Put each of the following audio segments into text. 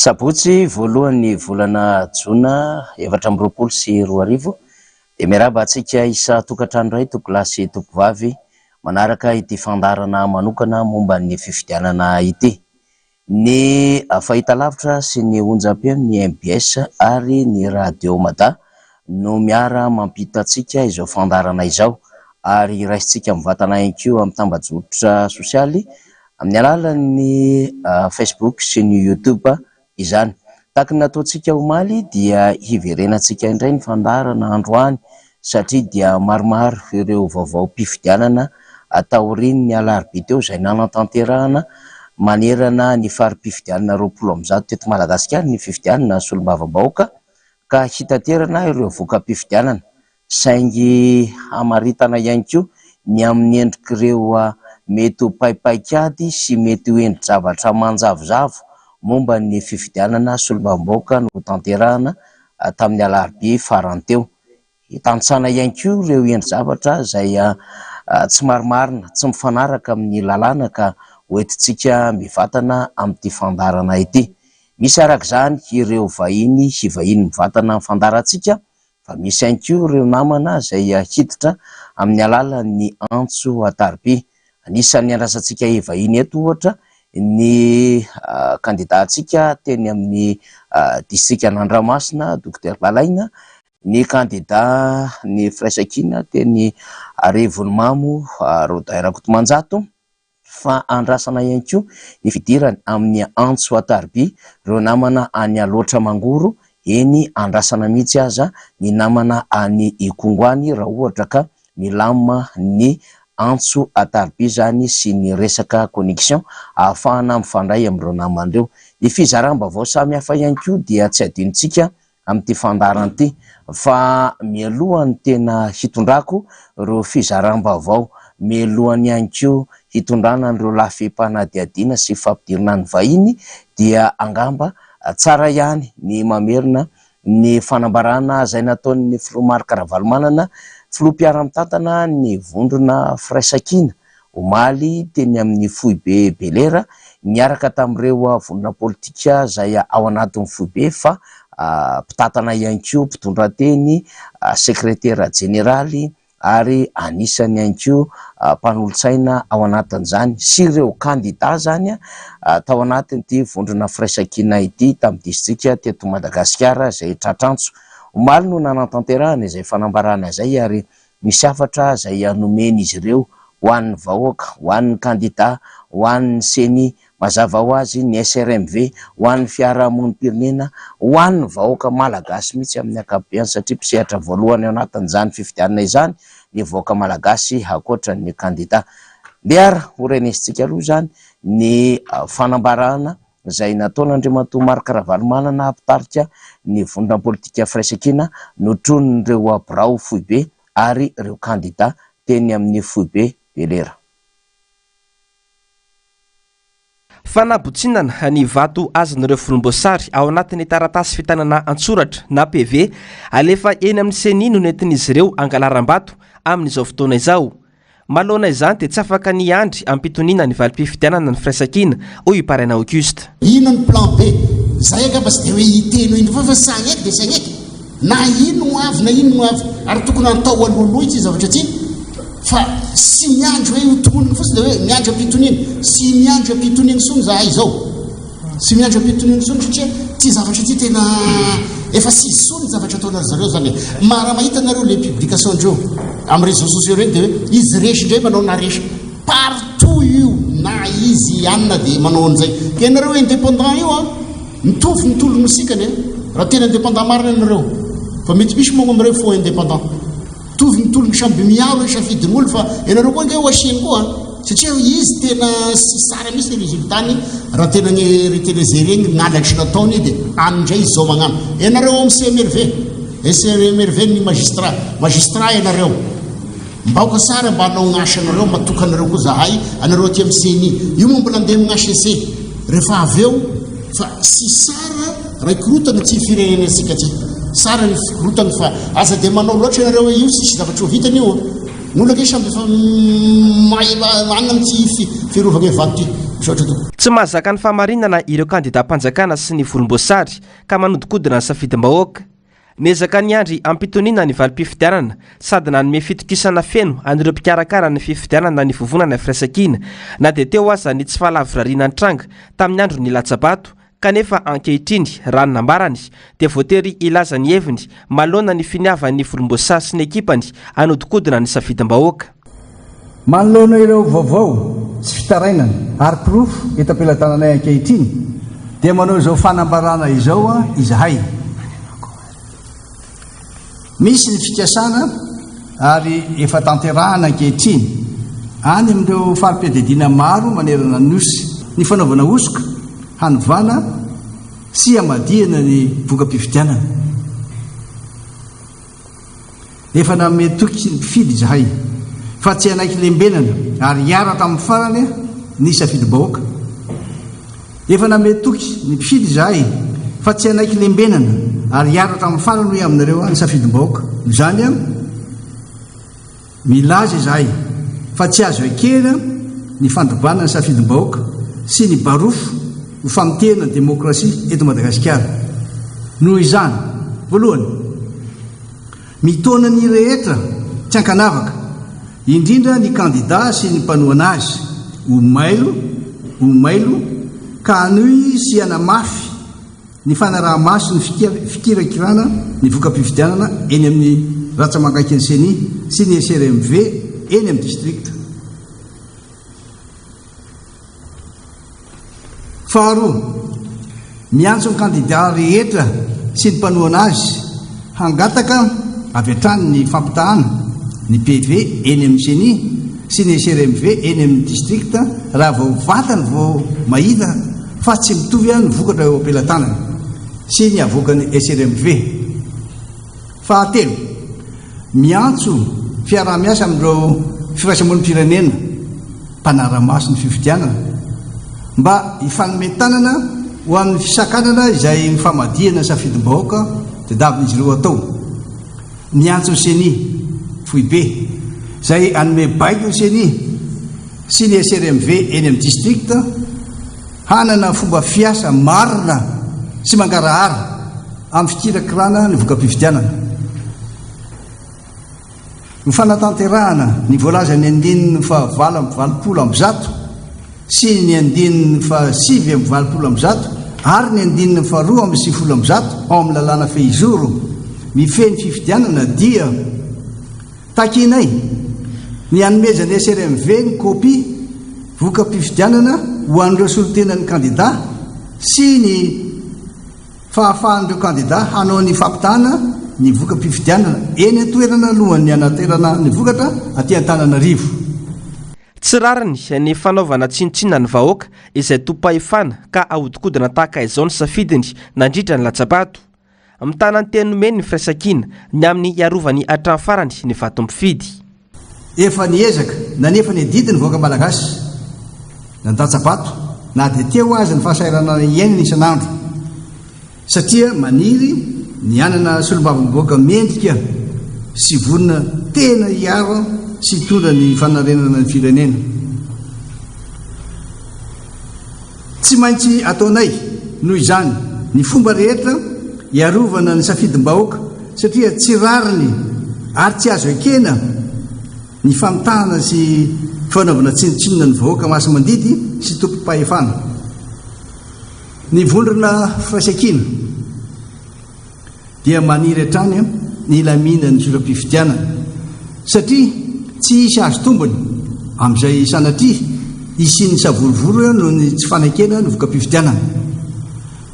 Sabotsy voalohan'ny volana jona 2024 dia miarahaba antsika isan-tokantrano iray tompolahy sy tompovavy manaraka ity fandaharana manokana momba ny fifidianana ity. Ny fahitalavitra sy ny onjam-peo ny mbs ary ny radio Mada no miara mampita antsika izao fandaharana izao ary raisintsika mivantana ihany koa amin'ny tambajotra sosialy Amin'ny alalan'ny Facebook sy ny YouTube izany. Tahaka ny nataontsika omaly dia hiverenantsika indray ny fandaharana androany satria dia maromaro ireo vaovaom-pifidianana taorian'ny alarobia teo izay nanatanterahana manerana ny fari-pifidianana 120 teto Madagasikara ny fifidianana solombavambahoaka ka hitaterana ireo voka-pifidianana saingy hamaritana ihany koa ny amin'ny endrik'ireo mety ho paipaik'ady sy mety ho endri-javatra manjavozavo momba ny fifidianana solombavambahoaka notanterahana tamin'ny alarobia farany teo. Hitantsana ihany koa ireo endri-javatra izay tsy marimarina, tsy mifanaraka amin'ny lalàna ka hoentintsika mivantana amin'ity fandaharana ity. Misy araka izany ireo vahiny hivahiny mivantana amin'ny fandaharantsika fa misy ihany koa ireo namana izay hiditra amin'ny alalan'ny antso an-tariby. Anisan'ny andrasantsika hivahiny eto ohatra ny kandidantsika teny amin'ny distrikan'Andramasina, Dokotera Lalaina, ny kandida ny Firaisankina teny Arivonimamo, Rodin Rakotomanjato. fa andrasana ihany koa ny fidirany amin'ny antso an-tariby ireo namana any Alaotra Mangoro, eny andrasana mihitsy aza ny namana any Ikongo any raha ohatra ka milamina ny antso an-tariby izany sy ny resaka connexion ahafahana mifandray amin'ireo namana ireo. Ny fizaram-baovao samihafa ihany koa dia tsy adinontsika amin'ity fandaharana ity fa mialohan'ny tena hitondrako ireo fizaram-baovao, mialohan'ny ihany koa hitondrana an'ireo lafim-panadihadiana sy fampidirana ny vahiny dia angamba tsara ihany ny mamerina ny fanambarana izay nataon'ny filoha Marc Ravalomanana, filoha mpiara-mitantana ny vondrona Firaisankina omaly teny amin'ny foibe Belera niaraka tamin'ireo vondrona politika izay ao anatin'ny foibe fa mpitantana ihany koa, mpitondra teny, sekretera jeneraly ary anisany ihany koa mpanolotsaina ao anatin'izany sy ireo kandida izany tao anatin'ity vondrona firaisankina ity tamin'ny distrika teto Madagasikara izay tratr'antso. Omaly no nanatanterahana izay fanambarana izay ary Misy hafatra izay nomen'izy ireo ho an'ny vahoaka, ho an'ny kandida, ho an'ny ceni, mazava ho azy ny SRMV, ho an'ny fiarahamonim-pirenena, ho an'ny vahoaka malagasy mihitsy amin'ny ankapobeny satria mpisehatra voalohany ao anatin'izany fifidianana izany ny vahoaka malagasy ankoatra ny kandida. Ndeha ary ho renesintsika aloha izany ny fanambarana izay nataon'Andriamatoa Marc Ravalomanana mpitarika ny vondrona politika Firaisankina notronin'ireo birao foibe ary ireo kandida teny amin'ny foibe Belera. Fanabotsinana ny vato azon'ireo volomboasary ao anatin'ny taratasy fitanana an-tsoratra na PV alefa eny amin'ny Ceni no nentin'izy ireo hangalaram-bato amin'izao fotoana izao. Manoloana izany dia tsy afaka ny hiandry am-pitoniana ny valim-pifidianana ny Firaisankina, hoy i Paraina Auguste. Inona ny plan B? Zay angamba tsy dia hoe hiteny hoe inona fa sa hagneky dia tsy hagneky. Na ino ho avy na ino ho avy ary tokony hatao alohaloha ity zavatra ity fa tsy miandry hoe ho tononina fotsiny dia hoe miandry am-pitoniana. Tsy miandry am-pitoniana intsony izahay izao. Tsy miandry am-pitoniana intsony satria ity zavatra ity tena efa tsy izy intsony ny zavatra ataonareo zareo zany e. Ma raha mahita nareo le publication ndreo amin'ny réseaux sociaux reny de hoe izy resy indray manao na resy partout io na izy anona de manao an'izay. Ka ianareo indépendant io an, mitovy ny tolona osikany e. Raha tena indépendant marina ianareo. Fa mety misy moa amin'ireo faux indépendant. Mitovy ny tolona samby miaro ny safidin'olo fa ianareo koa ange ho asiany koa an. Satria izy tena sy sara mihitsy ny résultat-ny raha tena ny retelezereny ny halatry nataony dia any indray izy zao magnano. Ianareo ao amin'ny CMRV, SRMRV ny magistrat, magistrat ianareo. Mbaoka sara mba hanao ny asanareo, matoka anareo koa zahay, anareo aty amin'ny CENI. Io moa mbola andeha amin'ny HCC rehefa avy eo fa sy sara raha hikorotana ty firenenantsika ty. Sara ny fikorotana fa aza dia manao loatra ianareo hoe io tsisy zavatra ho vitany io. Ny olona ange samby efa mahay manana ity fiarovana vato ity. Misaotra tompoko. Tsy mahazaka ny fahamarinana ireo kandidam-panjakana sy ny volomboasary ka manodinkodina ny safidim-bahoaka. Niezaka niandry am-pitoniana ny valim-pifidianana sady nanome fitokisana feno an'ireo mpikarakara ny fifidianana ny Vovonana Firaisankina na dia teo aza ny tsy fahalavorariana nitranga tamin'ny andron'ny latsa-bato kanefa ankehitriny, raha ny nambarany, dia voatery hilaza ny heviny manoloana ny finiavan'ny volomboasary sy ny ekipany hanodinkodina ny safidim-bahoaka. Manoloana ireo vaovao sy fitarainana ary porofo eto am-pelatananay ankehitriny dia manao izao fanambarana izao izahay. Misy ny fikasana ary efa tanterahana ankehitriny any amin'ireo fari-piadidiana maro manerana ny Nosy ny fanaovana hosoka hanovana sy hamadihana ny voka-pifidianana. Efa nanome toky ny mpifidy izahay fa tsy hanaiky lembenana ary hiaraka amin'ny farany ny safidim-bahoaka. Efa nanome toky ny mpifidy izahay fa tsy hanaiky lembenana ary hiaraka amin'ny farany hoy aminareo ny safidim-bahoaka. Noho izany, milaza izahay fa tsy azo ekena ny fandrobana ny safidim-bahoaka sy ny barofo ho famotehana ny demokrasia eto Madagasikara. Noho izany, voalohany, mitaona ny rehetra tsy ankanavaka, indrindra ny kandida sy ny mpanohana azy, ho mailo, ho mailo ka hanohy sy hanamafy ny fanaraha-maso ny fikirakirana ny voka-pifidianana eny amin'ny ratsa-mangaikin'ny Ceni sy ny SRMV eny amin'ny distrikta. Faharoa, miantso ny kandidà rehetra sy ny mpanohana azy hangataka avy hatrany ny fampitahana ny PV eny amin'ny Ceni sy ny SRMV eny amin'ny distrikta raha vao vatany vao mahita fa tsy mitovy ny vokatra eo am-pelatanany sy ny avoakan'ny SRMV. Fahatelo, miantso fiaraha-miasa amin'ireo firaisamonim-pirenena mpanara-maso ny fifidianana mba hifanome tanana ho amin'ny fisakanana izay famadihana safidim-bahoaka tadiavin'izy ireo atao. Miantso ny Ceni foibe izay hanome baiko ny Ceni sy ny SRMV eny amin'ny distrikta hanana fomba fiasa marina sy mangarahara amin'ny fikirakirana ny voka-pifidianana. Ny fanatanterahana ny voalazan'ny andininy faha-188 sy ny andininy faha-189 ary ny andininy faha-192 ao amin'ny lalàna fehizoro mifehy ny fifidianana dia takianay ny hanomezan'ny SRMV ny kopia voka-pifidianana ho an'ireo solontenan'ny kandidà sy ny Fahafahan'ireo kandidà hanao ny fampitahana ny voka-pifidianana eny an-toerana alohan'ny hanaterana ny vokatra aty Antananarivo. Tsy rariny ny fanaovana tsinontsinona ny vahoaka izay tompom-pahefana ka ahodikodina tahaka izao ny safidiny nandritra ny latsa-bato. Mitana ny teny nomeny ny firaisankina ny amin'ny hiarovany hatramin'ny farany ny vato mpifidy. Efa niezaka nanefa ny adidy ny vahoaka malagasy nandatsa-bato na dia teo aza ny fahasahiranana iainana isan'andro satria maniry ny hanana solombavambahoaka mendrika sy vonona tena hiaro sy hitondra ny fanarenana ny firenena. Tsy maintsy ataonay, noho izany, ny fomba rehetra hiarovana ny safidim-bahoaka satria tsy rariny ary tsy azo ekena ny famitahana sy fanaovana tsinontsinona ny vahoaka masi-mandidy sy tompom-pahefana. Ny vondrona Firaisankina. dia maniry hatrany ny hilaminan'ny zoram-pifidianana satria tsy hisy azo tombony amin'izay sanatria hisian'ny savorovoro noho ny tsy fanekena ny voka-pifidianana.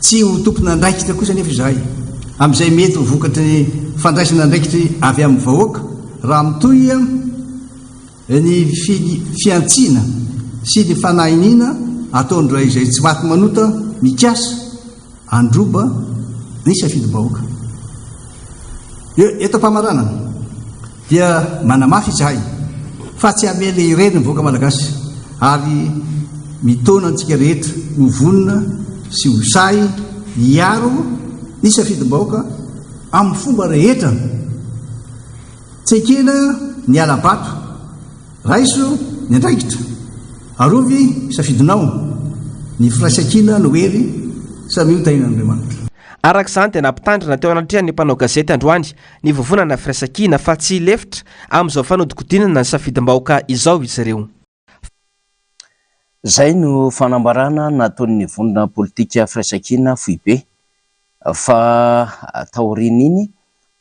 Tsy ho tompon'andraikitra kosa anefa izahay amin'izay mety ho vokatry ny fandraisana andraikitra avy amin'ny vahoaka raha mitohy ny fihantsiana sy ny fanahiniana ataon'ireo izay tsy maty manota mikasa Androba ny safidim-bahoaka. Eto am-pamaranana dia manamafy izahay fa tsy hamela irery ny vahoaka malagasy ary mitaona antsika rehetra ho vonona sy ho sahy hiaro ny safidim-bahoaka amin'ny fomba rehetra. Tsy ekena ny hala-bato. Raiso ny andraikitra. Arovy ny safidinao. Ny firaisankina no hery, samia ho tahian'Andriamanitra. Araka izany dia nampitandrina teo anatrehan'ny mpanao gazety androany ny vovonana Firaisankina fa tsy hilefitra amin'izao fanodikodinana ny safidim-bahoaka izao izy ireo. Izay no fanambarana nataon'ny vondrona politika Firaisankina foibe fa taorian'iny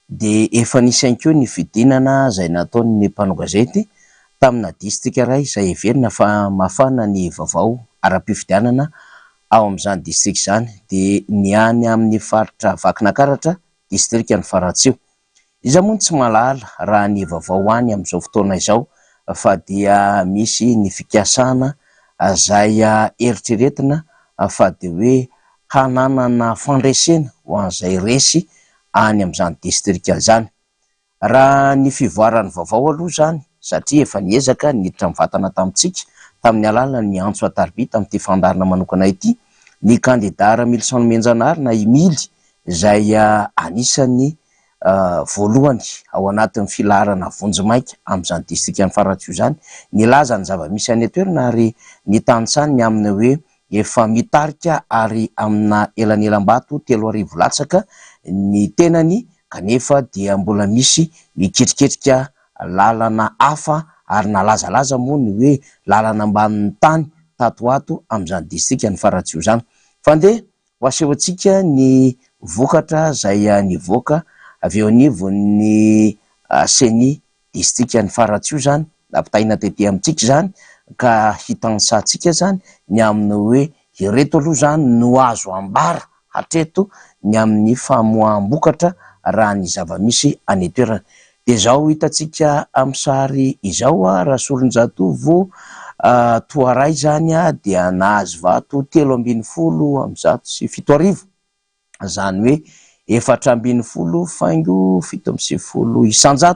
dia efa nisy ihany koa ny fidinana izay nataon'ny mpanao gazety tamina distrika iray izay heverina fa mafana ny vaovao ara-pifidianana ao amin'izany distrika izany, dia ny any amin'ny faritra Vakinankaratra, distrikan'i Faratsiho. Iza moa no tsy mahalala raha ny vaovao any amin'izao fotoana izao fa dia misy ny fikasana izay eritreretina fa dia hoe hananana fandresena ho an'izay resy any amin'izany distrika izany. Raha ny fivoaran'ny vaovao aloha izany, satria efa niezaka niditra mivantana tamintsika tamin'ny alalan'ny antso an-tariby tamin'ity fandaharana manokana ity ny kandida Ramilison Nomenjanahary na i Mily izay anisan'ny voalohany ao anatin'ny filaharana vonjimaika amin'izany distrikan'i Faratsiho izany, nilaza ny zava-misy any an-toerana ary nitanisany ny amin'ny hoe Efa mitarika ary amina elanelam-bato 3000 latsaka ny tenany kanefa dia mbola misy miketriketrika lalana hafa ary nalazalaza moa ny hoe lalana ambanin'ny tany tato ho ato amin'izany distrikan'i Faratsiho izany. Fa ndeha ho asehontsika ny vokatra izay nivoaka avy eo anivon'ny Ceni distrikan'i Faratsiho izany, nampitaina tety amintsika izany ka hitansantsika izany ny amin'ny hoe ireto aloha izany no azo ambara hatreto ny amin'ny famoaham-bokatra raha ny zava-misy any an-toerana. Dia izao hitantsika amin'ny sary izao, Rasolonjatovo Toaray izany dia nahazo vato 1713. izany hoe 14.97%.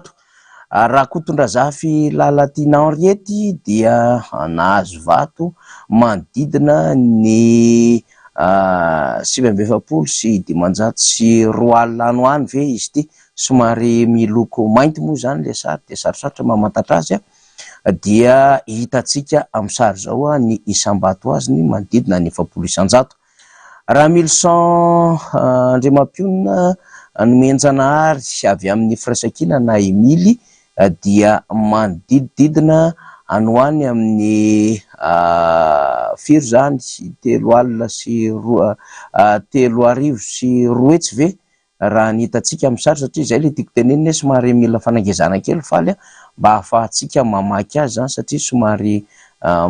Rakotondrazafy Lalatiana Henriette dia nahazo vato manodidina ny 249 any ho any ve izy ity, somary miloko mainty moa izany ilay sary dia sarosarotra mamantatra azy, dia hitantsika amin'ny sary izao ny isam-bato azony manodidina ny 40%. Ramilison Andriamampionona Nomenjanahary avy amin'ny Firaisankina na Emily dia manodidididina any ho any amin'ny firy izany, telo alina sy roa, 2200 ve raha ny hitantsika amin'ny sary satria izay ilay tiako tenenina hoe somary mila fanangezana kely faly a, mba ahafahantsika mamaky azy izany satria somary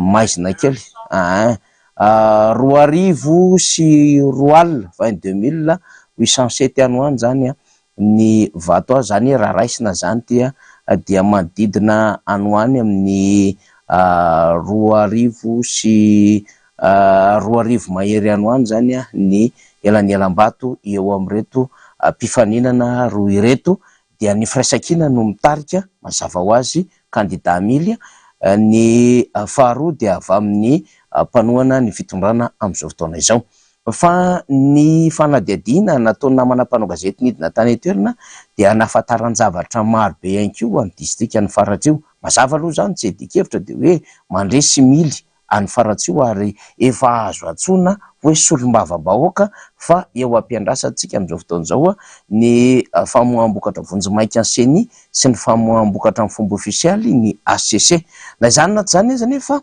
maizina kely ein 2002, 22807 any ho any izany an ny vato azy, izany hoe raha raisina izany ity an dia manodidina any ho any amin'ny 2002 mahery any ho any izany ny elanelam-bato eo amin'ireto mpifaninana roa ireto dia ny Firaisankina no mitarika, mazava ho azy, kandida Mily, ny faharoa dia avy amin'ny mpanohana ny fitondrana amin'izao fotoana izao. Fa ny fanadihadiana nataon'ny namana mpanao gazety nidina tany an-toerana dia nahafantaran-javatra maro be ihany koa ho an'ny distrikan'i Faratsiho. Mazava aloha izany, tsy iadian-kevitra dia hoe mandresy Mily any Faratsiho ary efa azo antsoina hoe solombavambahoaka fa eo am-piandrasantsika amin'izao fotoana izao ny famoaham-bokatra vonjimaika ny Ceni sy ny famoaham-bokatra amin'ny fomba ofisialy ny hcc. Na izany na tsy izany aza anefa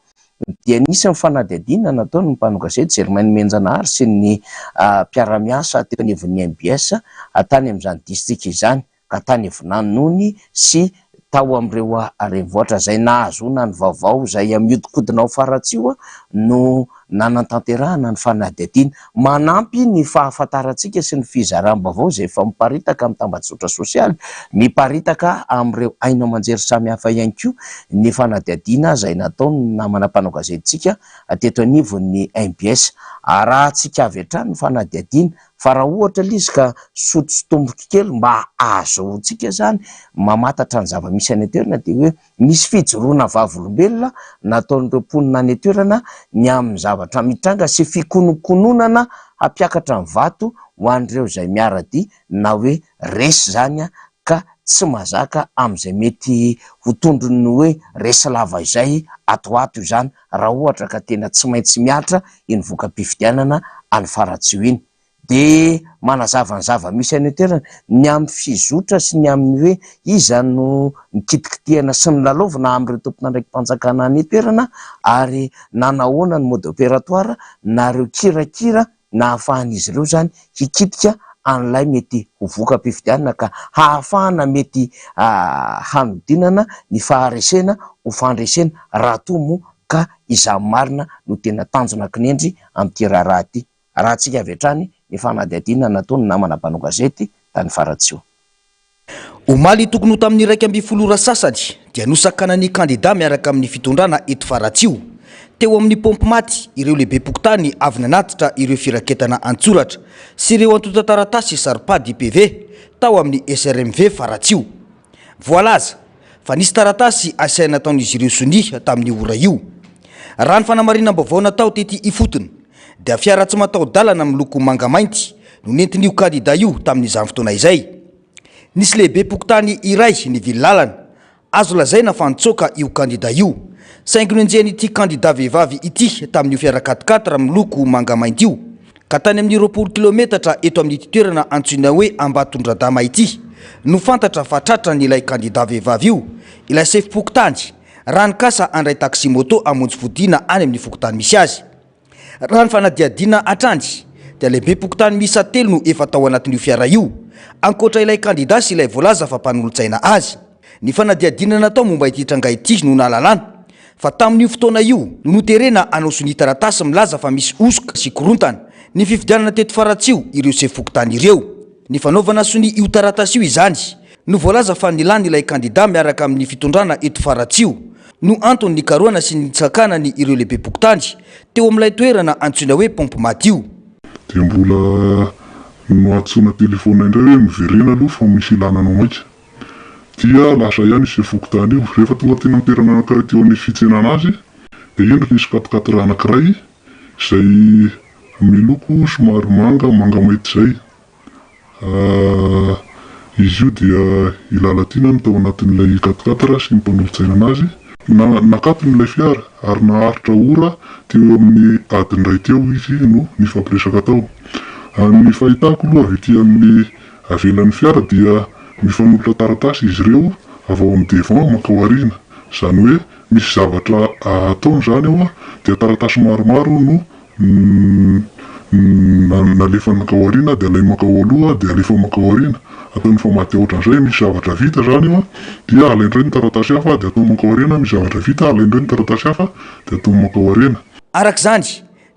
dia nisy ny fanadihadiana nataon'ny mpanao gazety Germain Nomenjanahary sy ny mpiara-miasa teo anivon'ny mbs tany amin'izany distrika izany. ka tany Vinanony sy tao amin'ireo renivohitra izay nahazoana ny vaovao izay mihodinkodina ao Faratsiho no nanantanterahana ny fanadihadiana. Manampy ny fahafantarantsika sy ny fizaram-baovao izay efa miparitaka amin'ny tambajotra sosialy, miparitaka amin'ireo haino aman-jery samihafa ihany koa ny fanadihadiana izay nataon'ny namana mpanao gazetintsika teto anivon'ny mbs. Arahantsika avy hatrany ny fanadihadiana Fa raha ohatra ilay izy ka sotosotomboky kely mba ahazoantsika izany mamantatra ny zava-misy any an-toerana dia hoe misy fijoroana vavolombelona nataon'ireo mponina any an-toerana ny amin'ny zavatra mitranga sy fikonokononana hampiakatra ny vato ho an'ireo izay miara-dia na hoe resy izany ka tsy mahazaka amin'izay mety ho tondron'ny hoe resy lava izay ato ho ato izany raha ohatra ka tena tsy maintsy mihatra iny voka-pifidianana any Faratsiho iny. Dia manazava ny zava-misy any an-toerana, ny amin'ny fizotra sy ny amin'ny hoe iza no nikitikitihana sy nilalaovina amin'ireo tompon'andraiki-panjakana any an-toerana ary nanahoana ny mode opératoire na ireo kirakira nahafahan'izy ireo izany hikitika an'ilay mety ho voka-pifidianana ka hahafahana mety hanodinana ny faharesena ho fandresena raha toa moa ka izany marina no tena tanjona kinendry amin'ity raharaha ity. Arahantsika avy hatrany ny fanadihadiana nataon'ny namana mpanao gazety tany Faratsiho. Omaly tokony ho tamin'ny 11 ora sasany dia nosakanan'ny kandida miaraka amin'ny fitondrana eto Faratsiho, teo amin'ny paompy maty ireo lehibem-pokontany avy nanatitra ireo firaketana an-tsoratra sy ireo antontan-taratasy saro-pady PV tao amin'ny SRMV Faratsiho. Voalaza fa nisy taratasy asaina nataon'izy ireo sonia tamin'io ora io. Raha ny fanamarinam-baovao natao tety ifotony dia fiara tsy mataho-dalana miloko manga mainty no nentin'io kandida io tamin'izany fotoana izay. Nisy lehibem-pokontany iray nivily lalana, azo lazaina fa nitsoaka io kandida io, saingy nohenjehin'ity kandida vehivavy ity tamin'io fiara quatre-quatre miloko manga mainty io, ka tany amin'ny 20 kilaometatra eto amin'ity toerana antsoina hoe Ambatondradama ity no fantatra fa tratran'ilay kandida vehivavy io ilay sefom-pokontany raha nikasa handray taxi-moto hamonjy fodiana any amin'ny fokontany misy azy. Raha ny fanadihadiana hatrany dia lehibem-pokontany miisa telo no efa tao anatin'io fiara io, ankoatra ilay kandida sy ilay voalaza fa mpanolotsaina azy. Ny fanadihadiana natao momba ity tranga ity no nahalalana fa tamin'io fotoana io no noterena hanao sonia taratasy milaza fa misy hosoka sy korontana ny fifidianana teto Faratsiho ireo sefo fokontany ireo. Ny fanaovana sonia io taratasy io izany no voalaza fa nilany ilay kandida miaraka amin'ny fitondrana eto Faratsiho no antony nikarohana sy nitsakanany ireo lehibem-pokontany teo amin'ilay toerana antsoina hoe Pompe Maty io. Dia mbola noantsoina telefaonina indray hoe miverena aloha fa misy ilana anao maika. Dia lasa ihany io sefo fokontany io. Rehefa tonga teny amin'ny toerana anankiray teo amin'ny fitsenana azy dia indro nisy quat-quatre anankiray izay miloko somary manga, manga mainty izay. Izy io dia i Lalatiana no tao anatin'ilay quat-quatre sy ny mpanolotsaina anazy. Nakatony ilay fiara ary naharitra ora teo amin'ny adiny iray teo izy no nifampiresaka tao. Ny fahitako aloha avy ety amin'ny avelan'ny fiara dia mifanolotra taratasy izy ireo avy ao amin'ny devant mankao aoriana. Izany hoe misy zavatra ataony izany ao dia taratasy maromaro no Nalefa mankao aoriana dia alainy mankao aloha dia alefa mankao aoriana. Ataony mifamadika ohatran'izay, misy zavatra vita izany eo dia alainy indray ny taratasy hafa dia atao mankao aoriana, misy zavatra vita alainy indray ny taratasy hafa dia atao mankao aoriana. Araka izany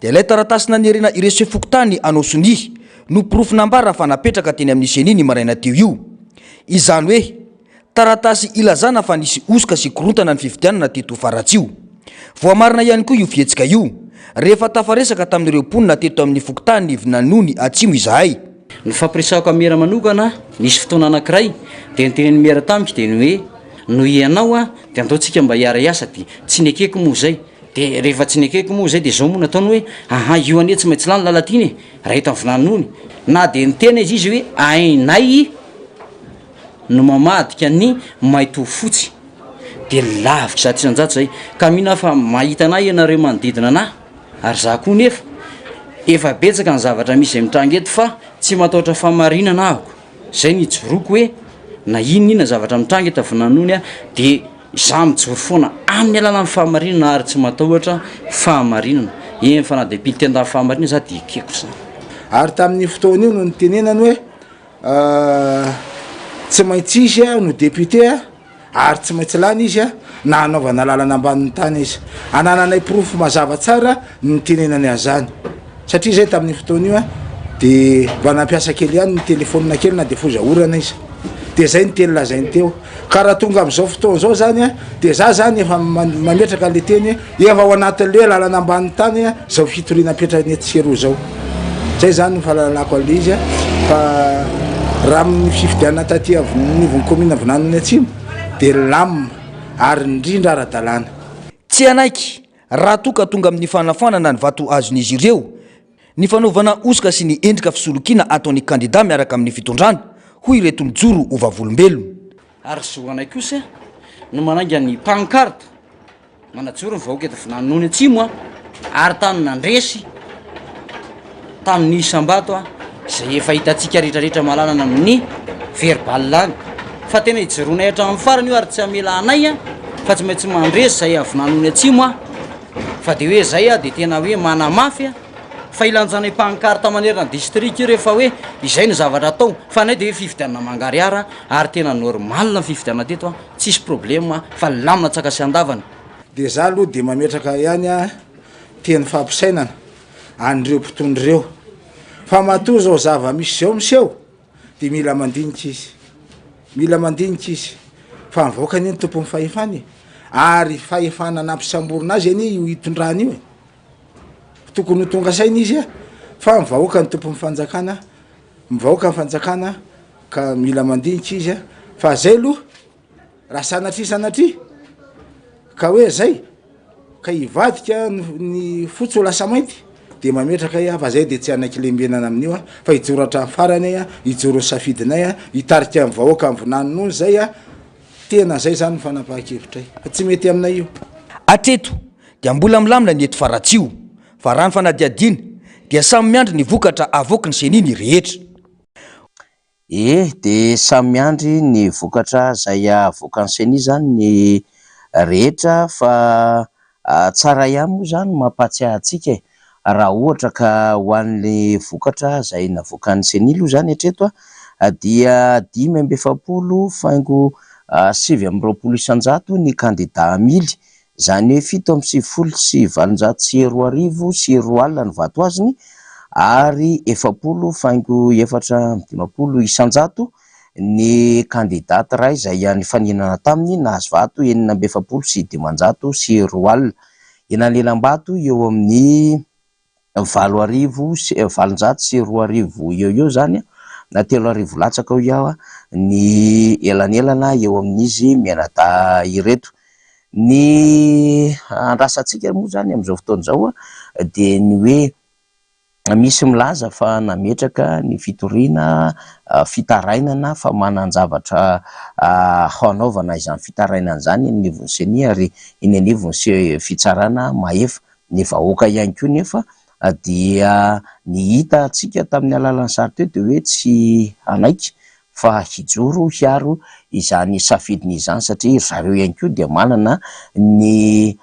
dia ilay taratasy nanerena ireo sefo fokontany hanao sonia no porofo nambara fa napetraka teny amin'ny Ceni ny maraina teo io. Izany hoe Taratasy ilazana fa nisy hosoka sy korontana ny fifidianana teto Faratsiho. Voamarina ihany koa io fihetsika io, rehefa tafaresaka tamin'ireo mponina teto amin'ny fokontany Vinanony Atsimo izahay. Ny fampiresahako an'i Mera manokana, nisy fotoana anankiray dia notenenin'i Mera tamiko dia ny hoe noho ianao aho dia andao tsika mba hiara-hiasa dia tsy nekeko moa izay, dia rehefa tsy nekeko moa izay dia izao moa nataony hoe aha io anie tsy maintsy lany Lalatiana e, raha eto amin'ny Vinanony na dia niteny aza izy hoe ainay no mamadika ny mainty ho fotsy dia lavitra 100% zay ka mino aho fa mahita anah ianareo manodidina anah ary za koa nefa efa betsaka ny zavatra misy izay mitranga eto fa tsy matahotra fahamarinana ahako zay no ijoroako hoe na inona inona zavatra mitranga eto Vinanony a de za mijoro foana amin'ny alalan'ny fahamarinana ary tsy matahotra fahamarinana eny fa na de pile-tendan'ny fahamarinana za de ekeko zany. Ary tamin'io fotoana io no nitenenany hoe Tsy maintsy izy no député ary tsy maintsy lany izy na hanaovana lalana ambanin'ny tany izy. Anananay porofo mazava tsara ny nitenenany an'izany satria izay tamin'io fotoana io dia mba nampiasa kely ihany ny telefaonina kely na dia foza orana izy. Dia izay ny teny lazainy teo. Ka raha tonga amin'izao fotoana izao izany dia za izany efa mametraka an'ilay teny hoe efa ao anatin'ilay hoe lalana ambanin'ny tany izao fitoriana apetrany etsy sy eroa izao. Izay izany no fahalalako an'ilay izy fa raha amin'ny fifidianana taty anivon'ny kaominina Vinanony Atsimo dia lamina ary indrindra ara-dalàna. Tsy hanaiky raha toa ka tonga amin'ny fanafoanana ny vato azon'izy ireo Ny fanaovana hosoka sy ny endrika fisolokiana ataon'ny kandida miaraka amin'ny fitondrana, hoy ireto mijoro ho vavolombelona. Ary zo anay kosa no manainga ny pancarte manajoro ny vahoaka eto Vinaninono Atsimo a, ary tany nandresy tamin'ny isam-bato a, izay efa hitantsika rehetrarehetra malalana amin'ny verbal any, fa tena hijoroanay hatramin'ny farany io ary tsy hamela anay a, fa tsy maintsy mandresy izay avy Vinaninono Atsimo a, fa de hoe zay a de tena hoe manamafy a, fa ilanjanay pancarte manerana ny district io rehefa hoe izay no zavatra atao, fa anay de hoe fifidianana mangarihara ary tena normal ny fifidianana teto a. Tsisy problème fa lamina tsaka sy andavana. Dia za aloha dia mametraka ihany a teny fampisainana an'ireo mpitondra ireo fa matoa zao zava-misy zao miseho dia mila mandinika izy, mila mandinika izy fa ny vahoaka anie no tompon'ny fahefana e, ary fahefana nampisamborina azy anie io hitondrana io e, tokony ho tonga saina izy a fa ny vahoaka no tompon'ny fanjakana, ny vahoaka ny fanjakana Ka mila mandinika izy a! Fa zay aloha raha sanatria sanatria ka hoe zay ka hivadika ny fotsy ho lasa mainty de mametraka ahy fa zay de tsy hanaiky lembenana amin'io a fa hijoro hatramin'ny farany ahy a, hijoro ny safidinay a, hitarika ny vahoaka amin'ny vinany nono zay a, tena zay zany ny fanapahan-kevitray fa tsy mety aminay io. Hatreto dia mbola milamina ny eto Faratsiho fa raha ny fanadihadiana dia samy miandry ny vokatra avoaky ny Ceni ny rehetra. Ie, dia samy miandry ny vokatra izay havoakan'ny ceni izany ny rehetra fa tsara ihany moa izany ny mampahatsiahy antsika e! Raha ohatra ka ho an'ny vokatra izay navoakan'ny ceni aloha izany hatreto dia 45 faingo 29% ny kandida hamily Izany hoe 2897 20 ny vato azony ary 40 faingo 54% ny kandida iray izay nifaninana taminy nahazo vato 246. Elanelam-bato eo amin'ny 2800 sy 2800 eo eo izany na 3000 latsaka hoy aho ny elanelana eo amin'izy mianadahy ireto. Ny andrasantsika moa izany amin'izao fotoana izao dia ny hoe misy milaza fa nametraka ny fitoriana fitarainana fa manan-javatra hanaovana izany fitarainana izany eny anivon'ny Ceni ary eny anivon'ny fitsarana mahefa. Ny vahoaka ihany koa nefa dia ny hitantsika tamin'ny alalan'ny sary teo dia hoe tsy hanaiky fa hijoro hiaro izany safidiny izany satria ry zareo ihany koa dia manana ny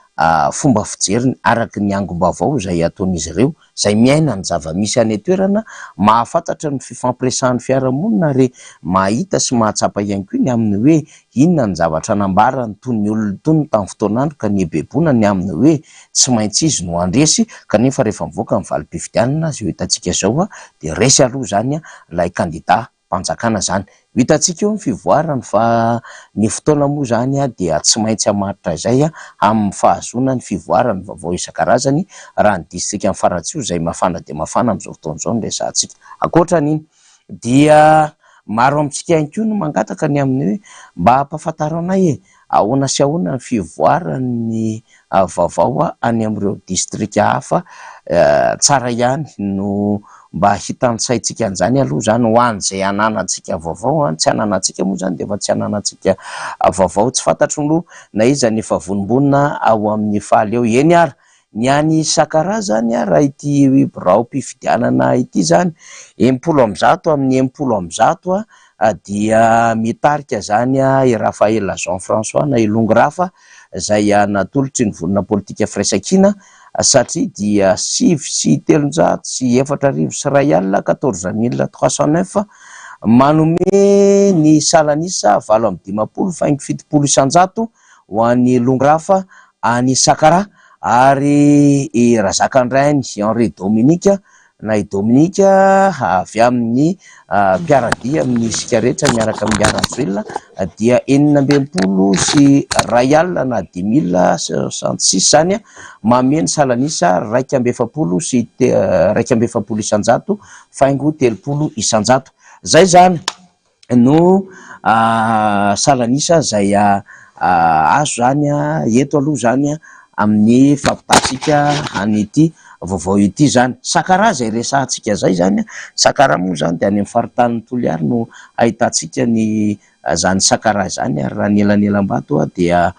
fomba fijeriny araka ny angom-baovao izay ataon'izy ireo izay miaina ny zava-misy any an-toerana, mahafantatra ny fifampiresahan'ny fiarahamonina ary mahita sy mahatsapa ihany koa ny amin'ny hoe Inona ny zavatra nambarany toy ny olona itony tamin'ny fotoan'andro ka nihebeboana ny amin'ny hoe tsy maintsy izy no handresy kanefa rehefa mivoaka ny valim-pifidianana izay ho hitantsika izao dia resy aloha izany ilay kandida mpanjakana izany. Ho hitantsika eo ny fivoarany fa ny fotoana moa izany dia tsy maintsy hamaritra izay amin'ny fahazoana ny fivoaran'ny vaovao isan-karazany raha ny distrikan'i Faratsiho izay mafana dia mafana amin'izao fotoana izao no resahantsika. Ankoatra an'iny dia maro amintsika ihany koa no mangataka ny amin'ny hoe mba ampahafantaro anay e, ahoana sy ahoana ny fivoaran'ny vaovao any amin'ireo distrika hafa, tsara ihany no mba hitantsaintsika an'izany aloha izany ho an'izay ananantsika vaovao an, tsy ananantsika moa izany dia efa tsy ananantsika vaovao, tsy fantatro aloha na iza ny efa vonombonona ao amin'ny faly ao, eny ary Ny any Sakaraha zany raha ity biraom-pifidianana ity zany, 160 amin'ny 160 dia mitarika zany i Raphaël Jean François na i Longo Rafa izay natolotry ny vondrona politika Firaisankina satria dia 309 101, 14309, manome ny salan'isa 58 faingo 70% ho an'i Longo Rafa any Sakaraha ary i Razakandrainy Henri Dominique na i Dominique avy amin'ny mpiara-dia amin'ny isika rehetra miaraka amin'i Rajoelina dia 1066 na 5066 izany manome ny salan'isa 41 sy 41 isan-jato faingo 30 isan-jato. Izay izany. no salan'isa izay azo izany eto aloha izany amin'ny fampitantsika an'ity vaovao ity izany. Sakaraha izay resahantsika izay izany, Sakaraha moa izany dia any amin'ny faritanin'i Toliary no ahitantsika ny Izany Sakaraha izany ary raha ny elanelam-bato dia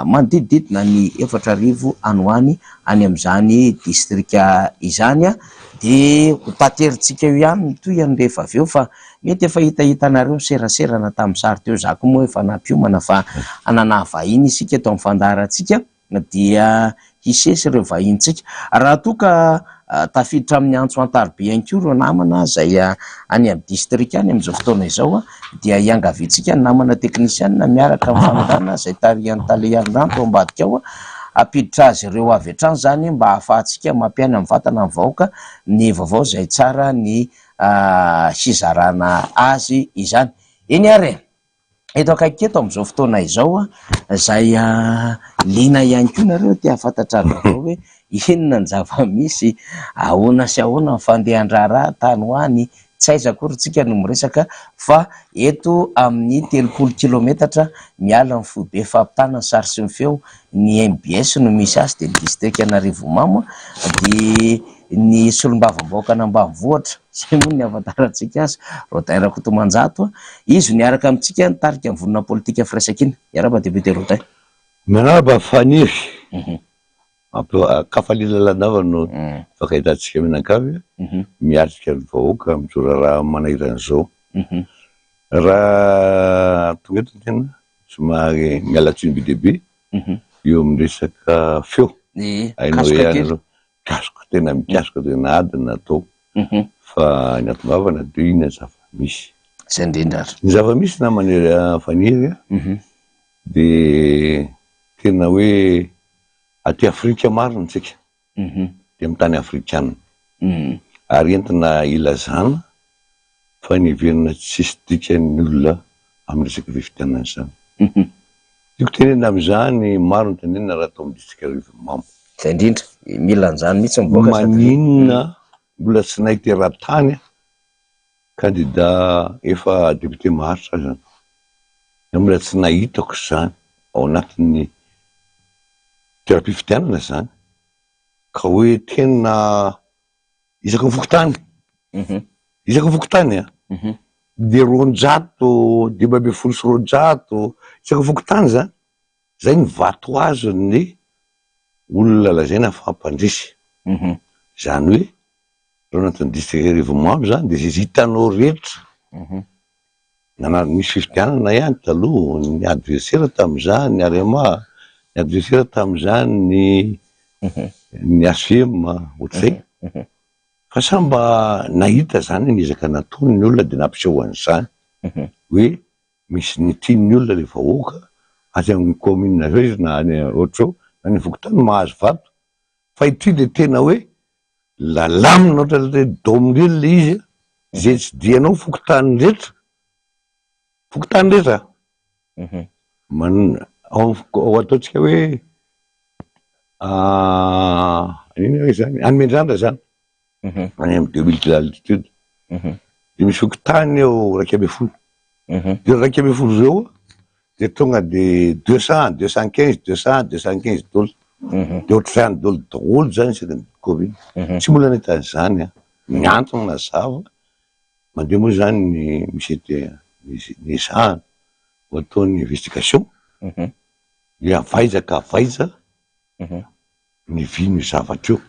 manodidididina ny 4000 any ho any any amin'izany distrika izany. Dia ho taterintsika eo ihany ny tohiny rehefa avy eo fa mety efa hitahitanareo ny serasera na tamin'ny sary teo. Izaho koa moa efa nampiomana fa hanana vahiny isika eto amin'ny fandaharantsika. dia hisesy ireo vahinintsika. Raha toa ka tafiditra amin'ny antso an-tariby ihany koa ireo namana izay any amin'ny distrika any amin'izao fotoana izao dia iangaviantsika ny namana teknisianina miaraka amin'ny fanondràna izay tarihan'ny tale Ihariranto ao ambadika ao hampiditra azy ireo avy hatrany izany mba hahafahantsika mampiaina mivantana amin'ny vahoaka ny vaovao izay tsara ny hizarana azy izany. Eny ary e! Eto akaiky eto amin'izao fotoana izao izay liana ihany koa nareo te hahafantatra ny vaovao hoe inona ny zava-misy, ahoana sy ahoana ny fandehan-draharaha tany ho any, tsy aiza akory tsika no miresaka fa eto amin'ny 30 kilometatra miala ny foibe fampitana ny sary sy ny feo ny mbs no misy azy dia ny distrikan'Arivonimamo dia ny solombavambahoakan'Ambanivohitra, izay moa ny ahafantarantsika azy, Rodin Rakotomanjato, izy no niaraka amintsika nitarika ny vondrona politika Firaisankina. Miarahaba Député Rodin. Miarahaba Faniry. Ampy-kafaliana lalandava no ifankahitantsika mianakavy miatrika ny vahoaka amin'izao raharaha manahirana izao. Raha tonga eto ny tena, somary miala tsiny be dia be eo amin'ny resaka feo. Hainao ihany aloha. Mikasoka, tena mikasoka, tena ady no natao fa ny hatongavana dia inona ny zava-misy. Izay indrindra ary. Ny zava-misy namana Faniry a, dia tena hoe aty Afrika marina isika, dia amin'ny tany afrikana, ary entina ilazana fa ny heverina tsisy dikany ny olona amin'ny resaka fifidianana izany. Tiako tenenina amin'izany, maro ny tenenina raha atao amin'ny distrika Arivonimamo. Izay indrindra, mila an'izany mihitsy mivoaka sady. Maninona mbola tsy nahita eran-tany kandida efa député maharitra aza na mbola tsy nahitako izany ao anatin'ny toeram-pifidianana izany ka hoe tena Isaky ny fokontany, isaky ny fokontany an, dia 200, 215 isaky ny fokontany zany, zay ny vato azon'ny olona lazaina fa mpandresy. Izany hoe raha ao anatin'ny district Arivonimamo zany dia izay hitanao rehetra, Nanary nisy fifidianana ihany taloha, ny adversaire tamin'izany ny Arema, ny adversaire tamin'izany ny ny HVM, ohatr'izay. Fa samy mba nahita izany ny ezaka nataony ny olona dia nampiseho an'izany hoe misy ny tian'ny olona ilay vahoaka, aty amin'ny commune avy eo izy na any ohatr'izao, na any fokontany mahazo vato. Fa ity dia tena hoe Lalamina ohatran'ilay dôme ireny ilay izy a, izay tsy dianao fokontany rehetra, fokontany rehetra man- ao ao ataontsika hoe inona hoe zany, any Miandrandra zany, any amin'ny deux mille d'altitude, de misy fokontany eo 11, de 11 ireo de tonga de 200, 215, 200, 215 daholo, de ohatr'izany daholo daholo zany isaky ny commune, tsy mbola nahita an'izany aho, ny antony mazava, mandeha moa zany ny misy ny ezahana ho ataon'ny investigation, ny avaiza ka avaiza ny vy-n'io zavatra io,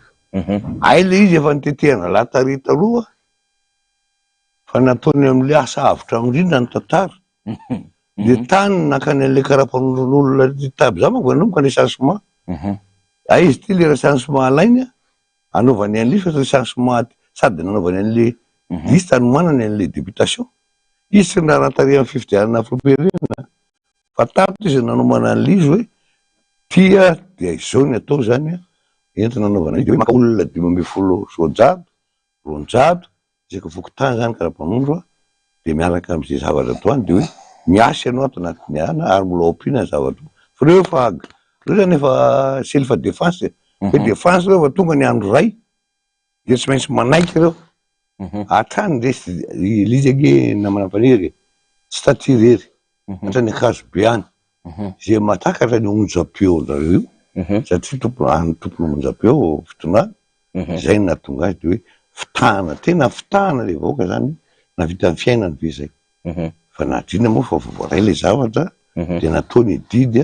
hay le izy efa nitetehana lahy taloha fa nataony amin'le asa avotra indrindra ny tantara, Le tany nankany an'le karapanondron'olona ry taby za manko nanomboka ny recensement. Ay izy ity le recensement alainy anaovany an'le fa recensement sady nanaovany an'le liste anomanany an'le députation. Izy tsy niraharaha tarehy amin'ny fifidianana filoham-pirenena fa tato izy nanomana an'le izy hoe ty dia izao ny atao zany entina anaovana an'io dia hoe maka olona 215 200 Isaky fokontany zany karapanondro a, de miaraka amzay zavatra atao any de hoe miasa ianao ato anatin'ny ana ary mbola ao ampiana ny zavatra ao, fa reo efa reo zany efa self defense e, hoe defense reo fa tonga ny andro iray de tsy maintsy manaiky reo, hatrany resy le izy ange namana Faniry e, tsy taty irery, hatrany Ankazobe any, zay mahatakatra ny onjam-peon-drareo io, satria tompon- any tompon'ny onjam-peo fitondrana, Izay no nahatonga azy dia hoe fitahana, tena fitahana ilay vahoaka izany, nahavita ny fiainany ve izay? Fa nadrina moa fa voaray ilay zavatra dia natao ny didy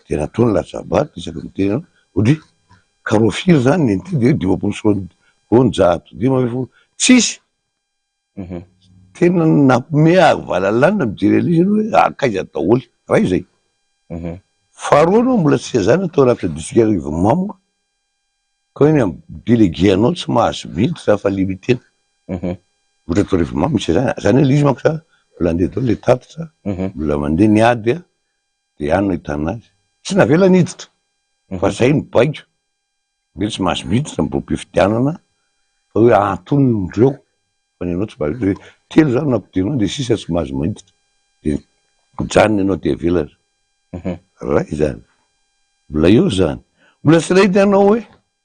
dia natao ny latsa-bato isaky ny tena ohatry carreau firy zany ny an'ity dia 250, 15, tsisy! Tena nampime ahy valalanina mijery an'izy aloha hoe hankaiza daholo, ray izay. Faharoa aloha mbola tsy zany atao anaty district Arivonimamo ka hoe ny délégué anao tsy mahazo miditra fa limité-na. Ohatra ato Arivonimamo misy an'izany, zany hoe ilay izy manko zany mbola handeha daholo ilay tatitra, mbola mandeha ny ady dia any no ahitana azy. Tsy navelany hiditra fa zay no baiko. Hoe tsy mahazo miditra ny bokim-pifidianana fa hoe antonony ireo fa ny anao tsy mahazo miditra. Hoe telo izany no ampidirinao dia sisa tsy mahazo miditra. Dia mijanona ianao aty ivelany. Ray izany. Mbola eo izany. Mbola tsy nahita ianao hoe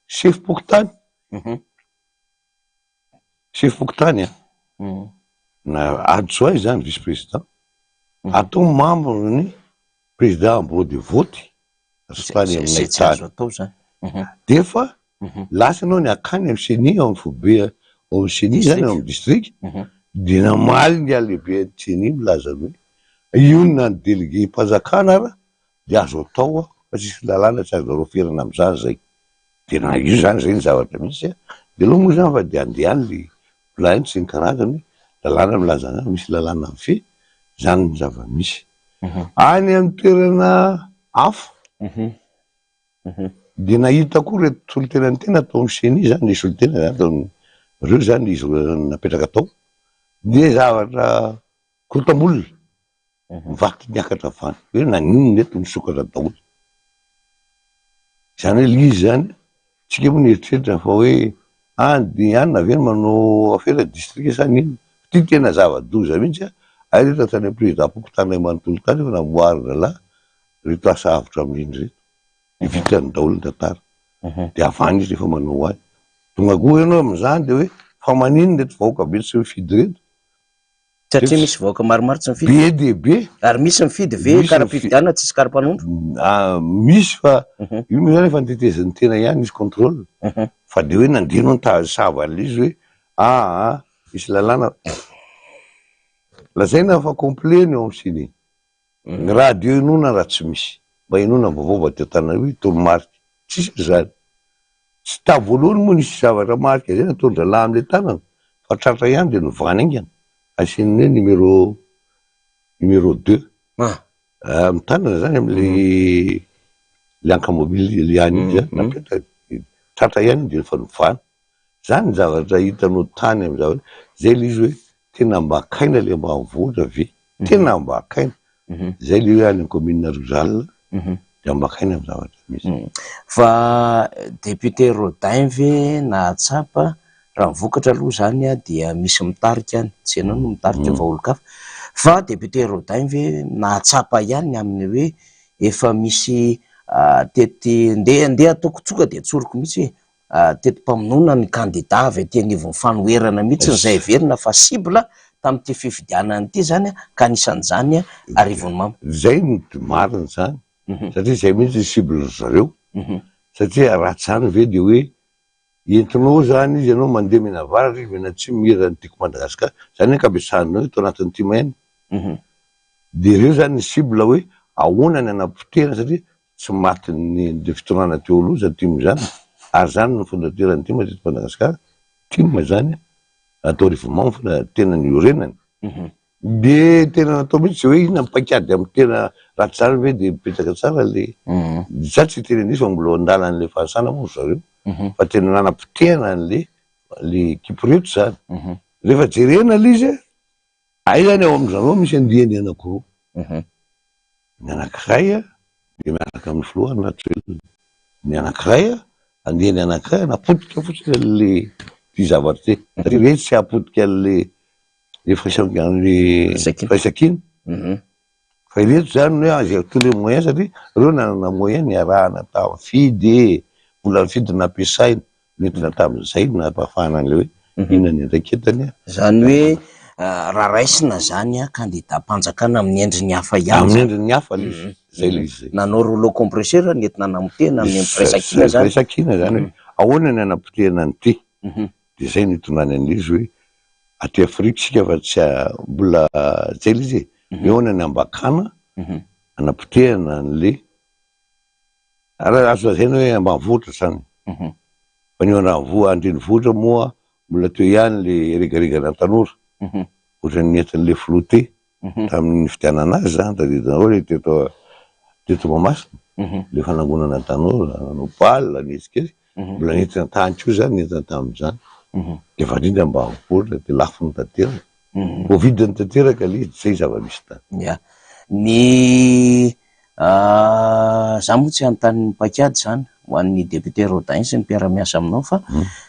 sefom-pokontany. Sefom-pokontany an. Na adjoint izany vice président. Atao membre ny président en bureau de vote. Tany aminay tany. Dia efa lasa ianao ny akany amin'ny ceni ao amin'ny foibe ao amin'ny ceni izany ao amin'ny district dia namaly ny lehiben'ny ceni milaza ny hoe io na ny délégué-mpanjakana ara dia azo atao fa tsisy lalàna tsy azonareo ferana amin'izany izay. Dia na io izany izay ny zavatra misy a, dia aleo moa izany fa dia andeha any ilay plainte sy ny karazany, lalàna milaza an'izany, misy lalàna mifehy izany ny zava-misy. Any amin'ny toerana hafa dia nahita koa ireto solontenan'ny tena tao amin'ny ceni izany, ilay solontena izany tao amin'ny, ireo izany izy napetraka tao, dia zavatra korotam-bolona. Mivaky miakatra avy any. Hoe naninona eto misokatra daholo. Izany hoe ilay izy izany, tsika moa nieritreritra fa hoe any dia any ve no manao afera distrika sa n'inona. Fa ity tena zava-doza mihitsy an, hay reto hatrany amin'ny président-pokontany iray manontolo tany efa namboarin-drahalahy ireto asa avotra amin'iny ireto. Dia vitany daholo ny tantara. Dia avy any izy rehefa manao azy. Tonga koa ianao amin'izany dia hoe fa maninona ireto vahoaka be tsy mifidy ireto. Satria misy vahoaka maromaro tsy mifidy. Be dia be. Ary misy mifidy ve kara-pifidianana tsisy kara-panondro? Misy fa io moa zany efa notetezin'ny tena ihany nisy contrôle fa dia hoe nandeha ianao nitazava an'ilay izy hoe aa misy lalàna lazaina fa complet ny ao amin'ny ceni. Ny radio inoana raha tsy misy. Mba inoana ny vaovao avy aty Antananarivo hoe toromarika. Tsisy an'izany. Tsy tamin'ny voalohany moa nisy zavatra marika izay nataon-drahalahy amin'ilay tanana fa tratra ihany dia novahana haingana. Asiany hoe numéro numéro deux. Amin'ny tanana izany amin'ilay ilay ankamobily ilay any iny izany napetraka. Tratra ihany iny dia efa novahana. Zany ny zavatra hitanao tany am zavatra, zay le izy hoe tena ambakaina le ambanivohitra ve? Tena ambakaina, zay le hoe any am commune rurale de ambakaina am zavatra misy. Fa député Rodin ve nahatsapa, raha ny vokatra aloha zany dia misy mitarika any, tsy ianao no mitarika fa olon-kafa, fa député Rodin ve nahatsapa ihany ny amin'ny hoe efa misy tety, ndeha ndeha ataoko tsoka dia tsoriko mihitsy hoe teti-pamonoana ny kandida avy aty anivon'ny fanoherana mihitsy izay heverina fa cible tamin'ity fifidianana ity izany ka anisan'izany Arivonimamo. Izay no marina izany satria izay mihitsy ny cible ry zareo satria raha tsy izany ve dia hoe entinao izany izy ianao mandeha mianavaratra izy mianatsimo mihira ny Tiako Madagasikara, izany ny ankabetsahan'ireo eto anatin'ny tim ihany. Dia ireo izany ny cible hoe ahoana ny hanapotehana satria Tsy matin'ny fitondrana teo aloha izany tim izany ary izany no fondateur-n'ny tim teto Madagasikara, tim izany atao Rivomamo fa tena niorenany. Dia tena natao mihitsy hoe inona ny paikady amin'ny tena raha tsy izany ve dia mipetraka tsara le, za tsy hiteny an'io fa mbola ao an-dalan'ilay fahasana moa ry zareo fa tena nanapotehana an'le le ekipa reto izany. Rehefa jerena ilay izy Aiza ny ao amin-dry zareo misy andiany anankiroa. Ny anankiray dia miaraka amin'ny filoha Andry Rajoelina. Ny anankiray, andiany anankiray hanapotika fotsiny an'ilay ity zavatra ity. Satria ireny tsy hahapotika an'ilay firaisankina. Fa ireto izany hoe aza tous les moyens satria ireo nanana moyen niarahana tamin'ny fidy e, volan'ny fidy nampiasaina, nentina tamin'izay no nampahafahana an'ilay hoe inona ny andraiketany. Izany hoe raha raisina izany kandidam-panjakana amin'ny endriny hafa ihany. Amin'ny endriny hafa ilay izy, izay ilay izy izay. Nanao rouleau compresseur nentina namotehana ny firaisankina izany. Firaisankina izany hoe ahoana ny hanapotehana an'ity, dia izay no itondrany an'ilay izy hoe aty Afrika isika fa tsy mbola, izay ilay izy e. Eo ny any Ambakana, anapotehana an'le, ary azo lazaina hoe ambanivohitra zany. Fa ny eo andranivohitra, andrenivohitra moa mbola teo ihany le regaregana tanora, ohatran'ny nentin'le filoha te tamin'ny nifidianana azy zany, tadidinareo le teto teto Mahamasina, le fanangonana tanora, nanao bal, nihetsiketsika, mbola nentina tany koa zany, nentina tamin'izany. Dia efa indrindra ambanivohitra dia lafiny tanteraka. Voavidiny tanteraka ilay izy, zay zava-misy tany. Ya. Ny za moa tsy hanontany ny paikady izany ho an'ny député Rodin sy ny mpiara-miasa aminao fa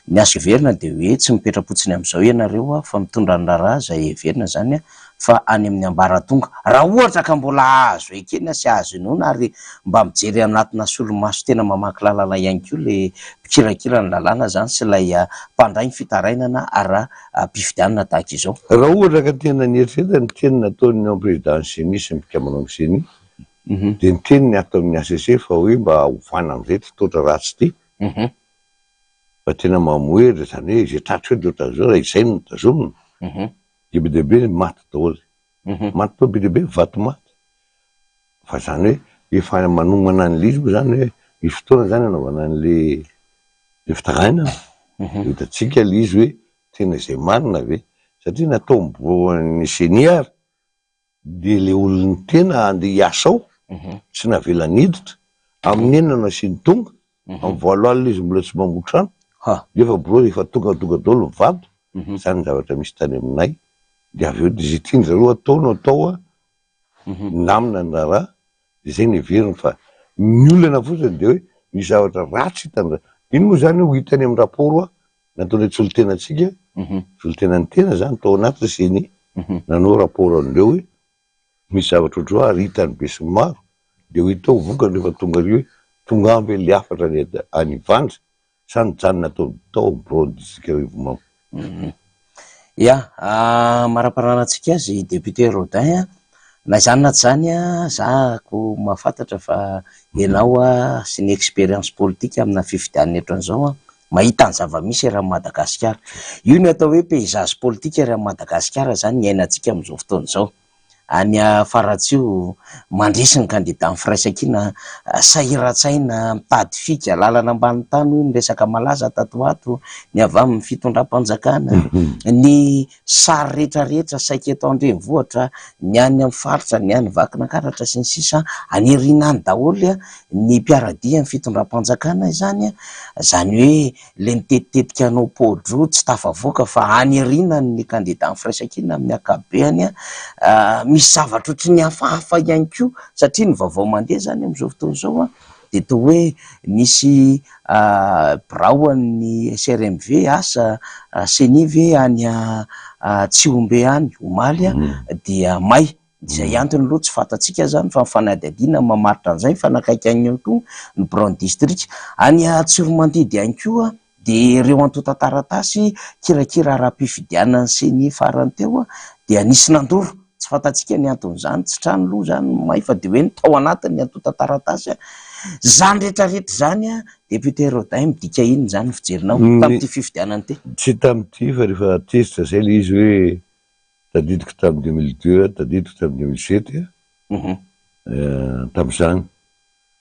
ny azo heverina dia hoe tsy mipetra-potsiny amin'izao ianareo fa mitondra ny raharaha izay heverina izany fa any amin'ny ambaratonga raha ohatra ka mbola azo ekena sy azo inoana ary mba mijery anatina solomaso tena mamaky lalana ihany koa ilay mpikirakira ny lalàna izany sy ilay mpandray ny fitarainana ara pifidianana tahaka izao. Raha ohatra ka tena nieritreritra ny teny nataon'ny ao président ceni sy ny mpikambana ao amin'ny ceni dia niteny ny ato amin'ny HCC fa hoe mba ovana amin'izay ity toetra ratsy ity fa tena mamohehitra izany hoe izay tratra eo dia ohatran'izao raha izay no tazomina dia be dia be ny maty daholo, maty tao be dia be ny vato maty fa izany hoe efa manomana an'ilay izy moa izany hoe misy fotoana izany anaovana an'ilay ilay fitarainana dia hitantsika ilay izy hoe tena izay marina ve satria natao ny ceni ary dia ilay olona tena handeha hiasa ao tsy navela niditra, amin'ny enina no asiany tonga, amin'ny valo alina izy mbola tsy mamboly trano, nefa birao efa tongatonga daholo ny vato, izany ny zavatra misy tany aminay, dia avy eo dia izay tian-dry zareo atao no atao an, milamina ny raharaha, dia izay no heveriny fa ny olana fotsiny dia hoe misy zavatra ratsy hitany, iny moa izany ho hita any amin'ny rapport an, Nataonay solontenantsika, solontenan'ny tena zany tao anatin'ny ceni, nanao rapport an'ireo hoe misy zavatra ohatr'izao ary hitan'ny besinimaro, dia ho hita ao vokany rehefa tonga ary hoe tonga any ve ilay hafatra any any Ivandry sa nijanona tao tao amin'ny biraon'ny distrika Arivonimamo. Ya, maraparanantsika azy député Rodin a, na izany na tsy izany a, za ko mahafantatra fa ianao sy ny expérience politique amina fifidianana eto an'izao a, mahita ny zava-misy eran'i Madagasikara. Io ny atao hoe paysage politique eran'i Madagasikara izany iainantsika amin'izao fotoana izao. Any Faratsiho, mandresy ny kandidan'ny Firaisankina, sahiran-tsaina, mitady fika, lalana ambany tany hoy ny resaka malaza tato ho ato, ny avy amin'ny fitondram-panjakana, ny sary rehetrarehetra saika eto an-drenivohitra, ny any amin'ny faritra, ny any Vakinankaratra sy ny sisa, any aoriana any daholo ny mpiara-dia amin'ny fitondram-panjakana izany, izany hoe ilay nitetitetika hanao pao-droa tsy tafavoaka fa any aoriana ny kandidan'ny Firaisankina amin'ny ankapobeny, misy zavatra ohatry ny hafahafa ihany koa satria ny vaovao mandeha izany amin'izao fotoana izao dia toa hoe nisy birao an'ny SRMV asa Ceni ve any Tsihombe any omaly dia may. Izay antony aloha tsy fantatsika izany fa ny fanadihadiana no mamaritra an'izay, mifanakaiky any ihany koa ny biraon'ny distrika. Any Tsiromandidy ihany koa dia ireo antontan-taratasy kirakira ara-pifidianan'ny Ceni farany teo dia nisy nandoro, tsy fantatsika ny anton'izany, tsy trano aloha izany no may fa dia hoe ny tao anatin'ny antontan-taratasy. Izany rehetra rehetra izany Député Rodin midika inona izany ny fijerinao tamin'ity fifidianana ity? Tsy tamin'ity fa rehefa tezitra izay ilay izy hoe Tadidiko tamin'ny 2002, tadidiko tamin'ny 2007 tamin'izany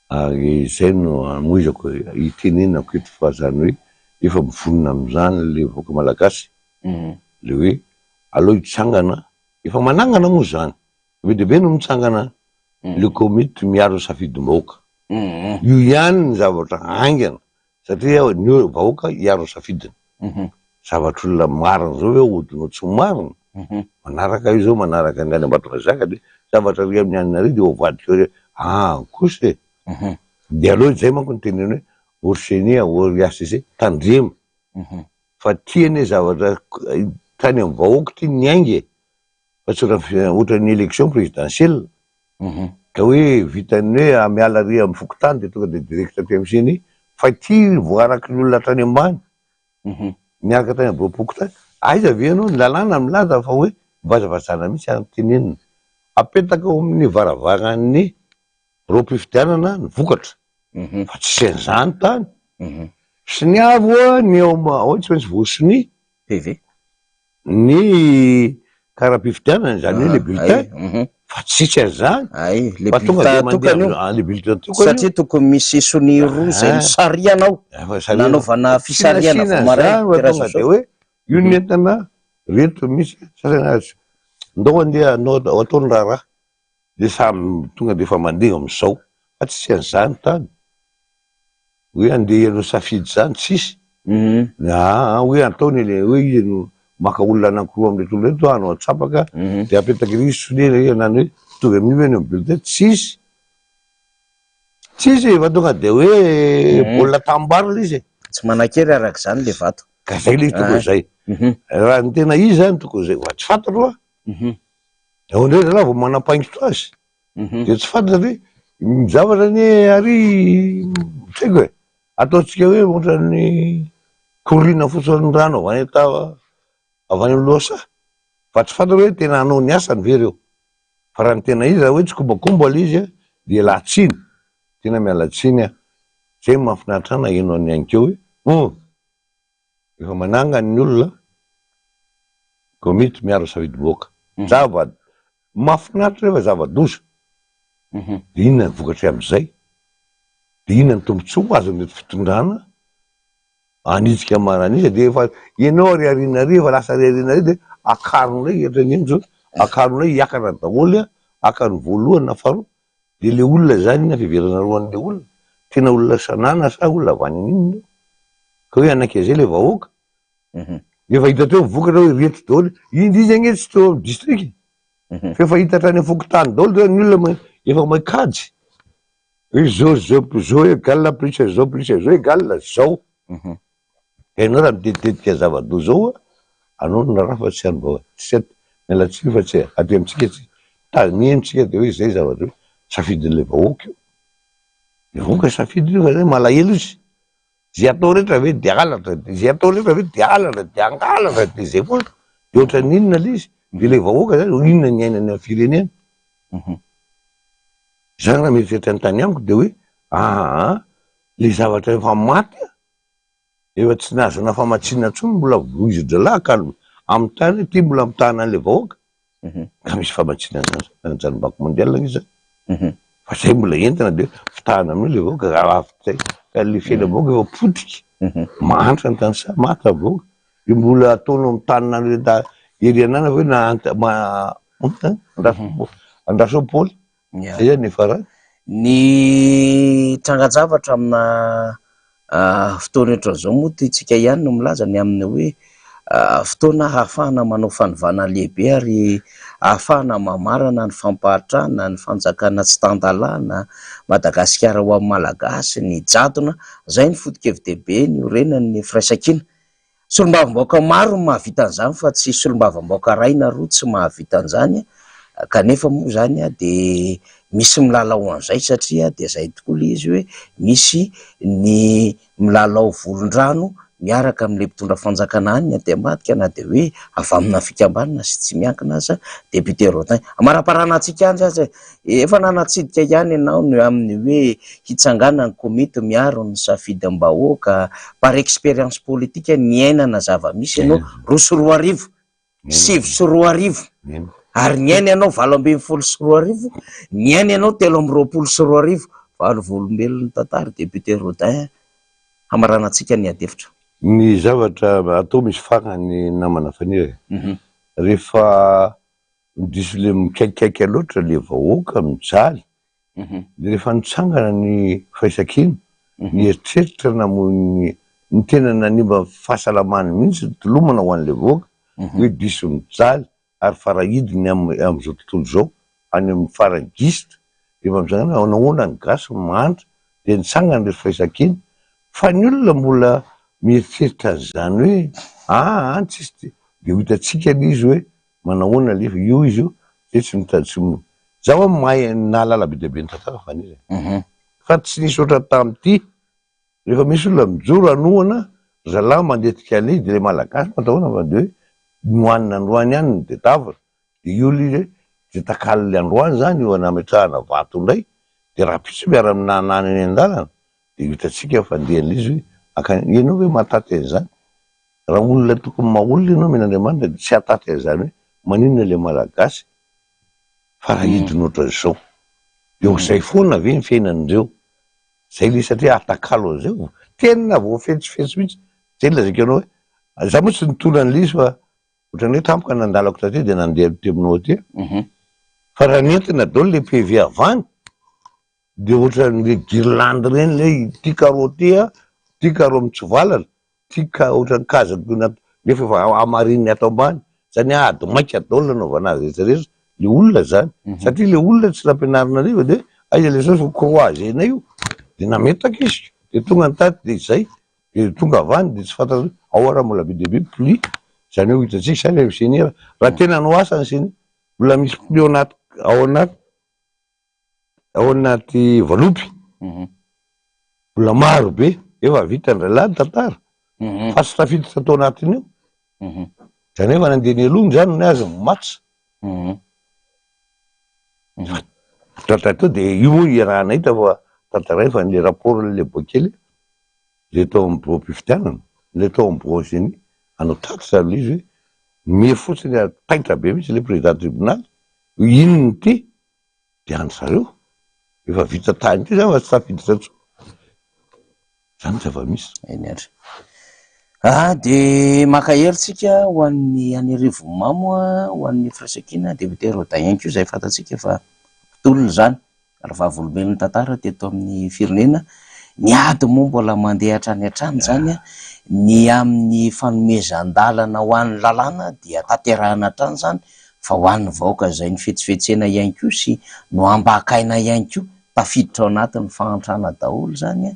ary izay no hamoizako hitenenako eto fa izany hoe efa mivonona amin'izany ilay vahoaka malagasy, ilay hoe aleo hitsangana, efa manangana moa izany, be dia be no mitsangana le komity miaro ny safidim-bahoaka, io ihany ny zavatra haingana satria ny vahoaka hiaro ny safidiny. Zavatr'olona marina zao ve ahodinao tsy ho marina? Manaraka io zao manaraka ny any Ambatondrazaka de zavatra ary amin'ny any ary de ho avadika eo ah kosa e! De aleo zay manko no teneno hoe ory ceni ory HCC tandremo fa ty anie zavatra tany amin'ny vahoaka ty niainga e! Fa tsy ohatran'ny élection présidentielle Ka hoe vitan'ny hoe miala ary amin'ny fokontany dia tonga dia direct aty amin'ny ceni fa ity voaraky ny olona hatrany ambany niaraka tany amin'ny biraom-pokontany. Aiza ve ianao? Ny lalàna milaza fa hoe vazavazana mihitsy ary tenenina. Apetaka ao amin'ny varavaran'ny biraom-pifidianana ny vokatra fa tsisy an'izany tany. Soniavo hoa ny ao ao tsy maintsy voasonia. PV. Ny kara-pifidianana, izany hoe le bulletin. Fa tsisy an'izany. Ay, le Fa tonga dia bulletin mandeha tokana io. amin'izao. Ah, le bulletin tokana io. Satria tokony misy sonia roa izay Ah. nisarihana ao. Efa sarihana. Nanaovana Tsy fisarihana nasiana vao maraina, an'izany fa tirage tonga au dia sort. hoe io ny entana, reto misy, sasany aza. Ndao andeha hanao atao ny raharaha. Dia samy tonga dia efa mandeha amin'izao. Fa tsisy an'izany tany. Hoe andeha hanao safidy izany, tsisy. Aa hoe ataony le hoe izy no maka olona anankiroa amin'ireto olona ireto hanao antsapaka dia apetaka ery sonia ery anany hoe mitovy amin'io ve ny amin'ny bulletin, tsisy. Tsisy e, fa tonga dia hoe baolina tanimbary ilay izy e. Tsy manan-kery araka izany ilay vato. Ka izay ilay izy tokony izay. Raha ny tena izy izany tokony izay. Fa tsy fantatro an. Ao indray zalahy vao manam-paingotra azy. Dia tsy fantatra hoe ny zavatra anie ary tsy haiko e. Ataontsika hoe ohatran'ny koriana fotsiny ny rano avy any an-tava avy any amin'ny lohasaha. Fa tsy fantatra hoe tena hanao ny asany ve ireo. Fa raha ny tena izy raha hoe tsikombakomba ilay izy dia ialahy-tsiny. Tena miala tsiny aho. Izay no mahafinaritra ahy naheno an'i Haingo hoe hum. Efa manangana ny olona komity miaro safidim-bahoaka. Zava mahafinaritra nefa zava-doza. Dia inona ny vokatry amin'izay? Dia inona ny tombontsoa azon'ireto fitondrana hanitsika maran'isa? Dia efa ianao ary aoriana ary efa lasa ary aoriana ary dia akaro indray ohatran'ny inona izao? Akaro indray hiakatra daholo haka ny voalohany na faharoa. Dia le olona zany inona fiheveranareo an'le olona? Tena olona sanana sa olona avy any amin'inona io? Ka hoe hanaiky le vahoaka? Efa hita teo ny vokatra hoe reto daholo, indry izy ange tsy teo amin'ny district e! Fa efa hita hatrany amin'ny fokontany daholo zany ny olona mahay efa mahay kajy hoe zao zao zao egal plus zao plus zao egal zao. Ianao raha mitetitetika zava-doza ao anao no raharaha fa tsy an'ny vahoaka. Tsy miala tsiny fa tsy aty amintsika tsy tazomina tsika dia hoe izay zavatra hoe safidin'ilay vahoaka io. Ny vahoaka safidiny io fa zay malahelo izy. Izay atao rehetra ve dia halatra, dia izay atao rehetra ve dia halatra, dia hangalatra, dia izay foana. Dia ohatran'ny inona ilay izy? Dia ilay vahoaka zany inona ny iainany amin'ny firenena? Izany raha mieritreritra ny tany amiko dia hoe aa ilay zavatra efa maty an! Efa tsy nahazoana famatsiana intsony mbola voizin-dralahy ka amin'ny tany aty mbola amitahana an'ilay vahoaka ka misy famatsiana an'izany an'izany banque mondiale anie izany fa zay mbola entina dia fitahana amin'io ilay vahoaka raha avy zay ka ilay fiainam-bahoaka efa potika mahantra ny tantsaha mahantra ny vahoaka dia mbola ataonao mitanina an'ireo ery anana ve na andraso andraso Paoly Zay zany ny farany. Ny trangan-javatra amina fotoana ohatran'izao moa tiantsika ihany no milaza ny amin'ny hoe fotoana hahafahana manao fanovana lehibe ary hahafahana mamarana ny fampahantrana, ny fanjakana tsy tan-dalàna, Madagasikara ho an'ny Malagasy, ny jadona. Izay no foto-kevi-dehibe niorenan'ny firaisankina. Solombavambahoaka maro no mahavita an'izany fa tsy solombavambahoaka iray na roa tsy mahavita an'izany kanefa moa izany dia misy milalao an'izay satria dia izay tokoa ilay izy hoe misy ny milalao volon-drano miaraka amin'ilay mpitondra fanjakana any ny aty ambadika na dia hoe avy amina fikambanana sy tsy miankina aza député Rodin. Amaraparana antsika any aza Efa nanatsidika ihany ianao ny amin'ny hoe hitsanganan'ny komity miaro ny safidim-bahoaka, par expérience politique niainana zava-misy ianao 2002, 2009, ary niaina ianao 2018, niaina ianao 2023, valo volombelon'ny tantara député Rodin hamaranantsika ny adihevitra. Ny zavatra atao misy farany namana Faniry e, rehefa Diso le mikaikaika loatra le vahoaka mijaly de rehefa nitsangana ny firaisankina ny eritreritra namoy ny ny tena nanimba fahasalamany mihitsy ny tolomana ho an'le vahoaka hoe diso mijaly ary farahidiny am am'zao tontolo zao any amin'ny farany gisitra rehefa mitsangana nahoana ny gasy mahantra de nitsangana le firaisankina fa ny olona mbola mieritreritra an'izany hoe aa tsisy de ho hitantsika le izy hoe Manahoana alefa io izy io zay tsy mitady tsy za hoa mahay nahalala be dia be ny tantara fa n'iza e fa tsy nisy ohatran'ny tamin'ity rehefa misy olona mijoro hanohana ry zalahy mandetika an'izy dia ilay malagasy mantsy ahoana fa dia hoe nohanina androany ihany ny tedavina dia io ilay izy hoe dia takalon'ilay androany izany io nametrahana vato indray dia rahampitso miara-minanana eny an-dalana dia hitantsika fa andehan'ilay izy hoe hankany ianao ve mahataty an'izany Raha olona tokony maha olona ianao omen'Andriamanitra dia tsy hataty an'izany hoe maninona ilay Malagasy. Fa raha hidina ohatran'izao, de ho zay foana ve ny fiainan'ireo? Zay le satria atakalo an'izay vo tena voafetsifetsy mihitsy, zay no lazaiko anao hoe, za moa tsy nitondra an'le izy fa ohatran'ny hoe tampoka nandalako taty de nandeha aty aminao aty, fa raha nentina daholo le PV avy any, de ohatran'le guirlande reny le ity carreau ty a, ity carreau mitsivalana, Ty ka ohatran'ny case nefa efa hamarininy ato ambany, zany hoe ady maika daholo nanaovana azy rehetra rehetra, le olona zany, satria le olona tsy nampianarina an'io de aiza le saosy fa croiser-nay io, de nametaka izy, de tonga nitaty de izay, de tonga avy any de tsy fantatra hoe ao ara mbola be dia be pli, zany hoe ho hitantsika zany ry ceni raha tena hanao asa ny ceni, mbola misy pli ao anaty ao anaty. ao anaty valopy mbola maro be efa vita ny rahalahy ny tantara fa tsy tafiditra tao anatin'io zany hoe efa nandeha nialoha zany ny azy ny match fa teo de io moa iaraha nahita fa tantarainy fa ny rapport le boakely le tao amin'ny birao-pifidianana le tao amin'ny birao ceni hanao tatitra le izy hoe me fotsiny ary taitra be mihitsy le président tribunal hoe inona ity de an-dry zareo efa vita tany ity zany fa tsy tafiditra intsony, zany ny zava-misy. Eny ary. Ah de mankahery tsika ho an'ny any Arivonimamo ho an'ny Firaisankina député Rodin ihany koa izay fantatsika fa mpitolona izany ary vavolombelon'ny tantara teto amin'ny firenena. Ny ady moa mbola mandeha hatrany hatrany izany, ny amin'ny fanomezan-dalana ho an'ny lalàna dia tanterahina hatrany izany fa ho an'ny vahoaka izay nifetsifetsena ihany koa sy nohambakaina ihany koa, tafiditra ao anatin'ny fahantrana daholo izany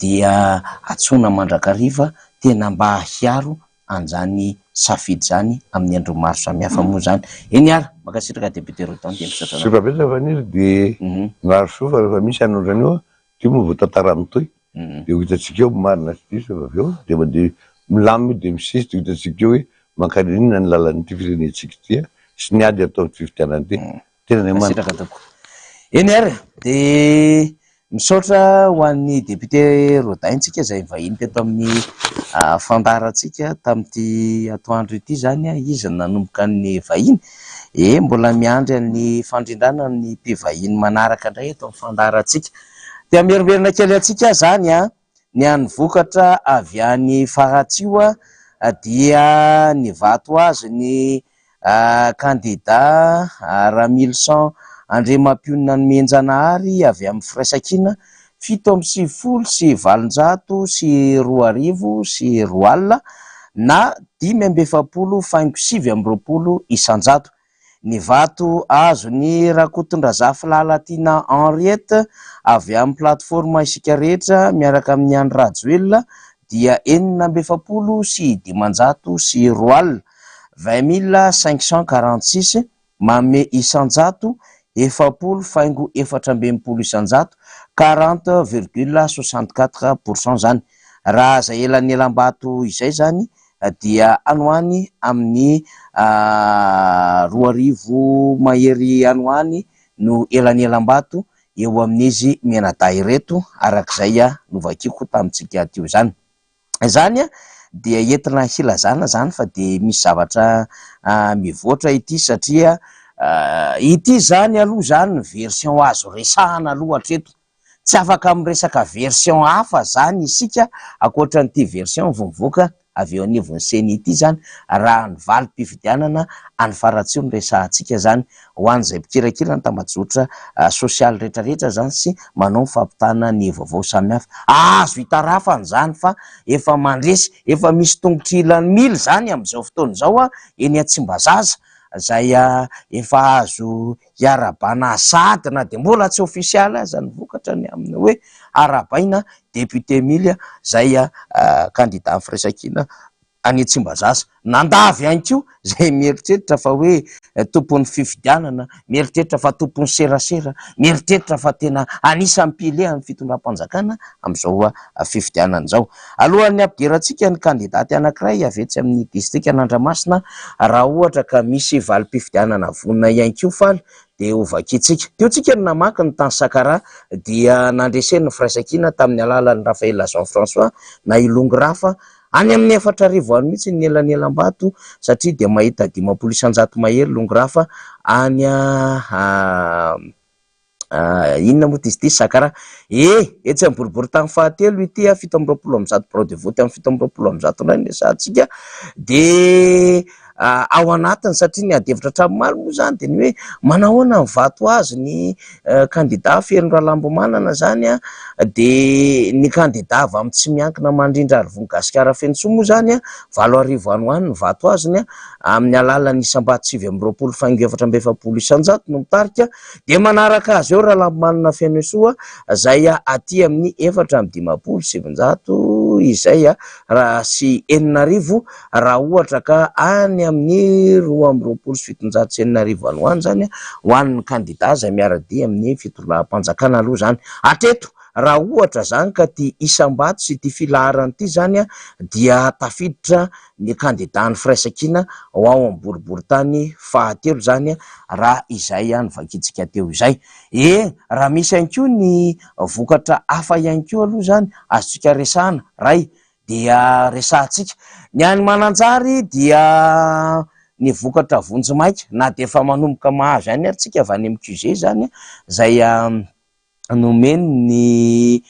dia antsoina mandrakariva tena mba hiaro an'izany safidy izany amin'ny andro maro samihafa moa izany. Eny ary, mankasitraka Député Rodin dia misaotra anao. Misaotra betsaka Faniry dia mirary soa fa rehefa misy hanondro an'io Ity moa vao tantara mitohy dia ho hitantsika eo ny marina sy diso rehefa avy eo dia mandeha milamina io dia misesy dia ho hitantsika eo hoe mankany inona ny lalan'ity firenentsika ity sy ny ady atao amin'ity fifidianana ity. Tena ny marina. Mankasitraka tompoko. Eny ary dia misaotra ho an'ny député Rodin tsika izay vahiny teto amin'ny fandaharantsika tamin'ity atoandro ity izany, izy no nanomboka ny vahiny. E, mbola miandry an'ny fandrindrana ny mpivahiny manaraka indray eto amin'ny fandaharantsika. Dia hamerimberina kely antsika izany an, ny an'ny vokatra avy any Faratsiho dia ny vato azy ny kandida Ramilison Andriamampionona Nomenjanahary avy amin'ny Firaisankina, 2297 200 na 45.29%. Ny vato azon'i Rakotondrazafy Lalatiana Henriette avy amin'ny Plateforme Isika Rehetra miaraka amin'i Andry Rajoelina dia 246 200, 20 546, manome isan-jato 40.64%, 40,64%, izany. Raha izay elanelam-bato izay izany dia any ho any amin'ny 2000 mahery any ho any no elanelam-bato eo amin'izy mianadahy ireto, araka izay novakiko tamintsika teo izany. Izany dia entina hilazana izany fa dia misy zavatra mivoatra ity satria ity izany aloha izany ny version azo resahana aloha hatreto. Tsy afaka miresaka version hafa izany isika ankoatran'ity version vao mivoaka avy eo anivon'ny ceni ity izany raha ny valim-pifidianana any Faratsiho no resahantsika izany ho an'izay mpikirakira ny tambajotra sosialy rehetrarehetra izany sy manao ny fampitana ny vaovao samihafa. Azo itarafana izany fa efa mandresy, efa misy tongotry ilan'ny mily izany amin'izao fotoana izao eny Tsimbazaza izay efa azo hiarahabana azy sahady na dia mbola tsy ofisialy aza ny vokatra ny amin'ny hoe arahabaina député Mily izay kandida firaisankina any Tsimbazaza. Nandavy ihany koa izay mieritreritra fa hoe tompon'ny fifidianana, mieritreritra fa tompon'ny serasera, mieritreritra fa tena anisan'ny pilier amin'ny fitondram-panjakana amin'izao fifidianana izao. Alohan'ny hampidirantsika ny kandidaty anankiray avy etsy amin'ny distrikan'Andramasina, raha ohatra ka misy valim-pifidianana vonona ihany koa faly dia ho vakintsika. Teo tsika no namaky ny tany Sakaraha dia nandresen'ny firaisankina tamin'ny alalan'i Raphaël Jean François na i Longy Rafa. Any amin'ny 4000 any mihitsy ny elanelam-bato satria dia mahita 50% mahery Longorafa any inona moa izy ity Sakaraha. E! Etsy amin'ny boriborintany fahatelo ity 127 birao de vote amin'ny 127 indray no resahantsika dia ao anatiny satria ny ady hevitra hatramin'ny omaly moa izany dia ny hoe manahoana ny vato azo ny kandida Feno Ralambomanana izany dia ny kandida avy amin'ny tsy miankina Mandrindra Arivony Gasikara Fenosoa moa izany 8000 any ho any ny vato azony amin'ny alalan'ny isam-bato 29 faingo 44% no mitarika dia manaraka azy eo Ralambomanana Fenosoa izay aty amin'ny 954 izay raha sy 6000 Raha ohatra ka any amin'ny 622 any ho any izany ho an'ny kandida izay miara-dia amin'ny fitondram-panjakana aloha izany. Hatreto, raha ohatra izany ka ity isam-bato sy ity filaharana ity izany dia tafiditra ny kandidan'ny Firaisankina ho ao amin'ny boriborintany fahatelo izany raha izay novakintsika teo izay. Eny, raha misy ihany koa ny vokatra hafa ihany koa aloha izany azontsika resahana, Ray, dia resahantsika. Ny any Mananjary dia ny vokatra vonjimaika na dia efa manomboka mahazo ihany ary tsika avy any amin'ny QG izany izay nomeny ny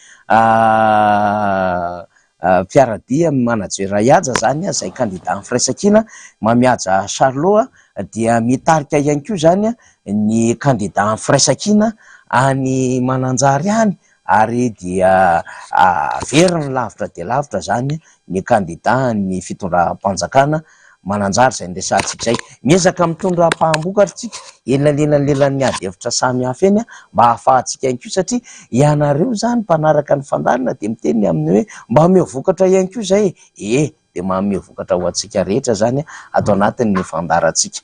mpiara-dia amin'ny manager Ihaja izany izay kandida amin'ny firaisankina Mamihaja Charlot dia mitarika ihany koa izany ny kandida amin'ny firaisankina any Mananjary any ary dia averiny lavitra dia lavitra izany ny kandida ny fitondram-panjakana mananjary izay niresahantsika izay. Miezaka mitondra ampaham-bokatra isika elanelanelan'ny ady hevitra samy hafa eny mba hahafahantsika ihany koa satria ianareo izany mpanaraka ny fandaharana dia miteny amin'ny hoe mba omeo vokatra ihany koa izay e! E! Dia manome vokatra ho antsika rehetra izany ato anatin'ny fandaharantsika.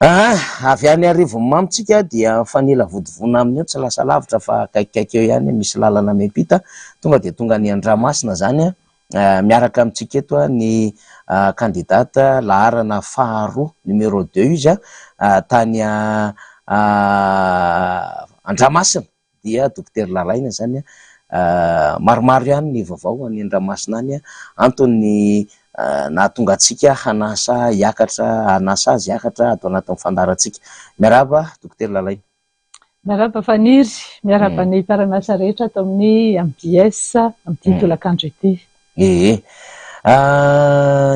Aa! Avy any Arivonimamo tsika dia mifanila vodivona aminy eo, tsy lasa lavitra fa akaikikaiky eo ihany, misy lalana miampita, tonga dia tonga any Andramasina zany an, miaraka amintsika eto ny candidate laharana faharoa, numéro deux izy an, tany Andramasina. dia Dokotera Lalaina izany an, maromaro ihany ny vaovao any Andramasina any, antony nahatonga antsika hanasa hiakatra, hanasa azy hiakatra ato anatin'ny fandaharantsika. Miarahaba Dokotera Lalaina. Miarahaba Faniry, miarahaba ny mpiara-miasa rehetra ato amin'ny mbs amin'ity tolakandro ity. Ee.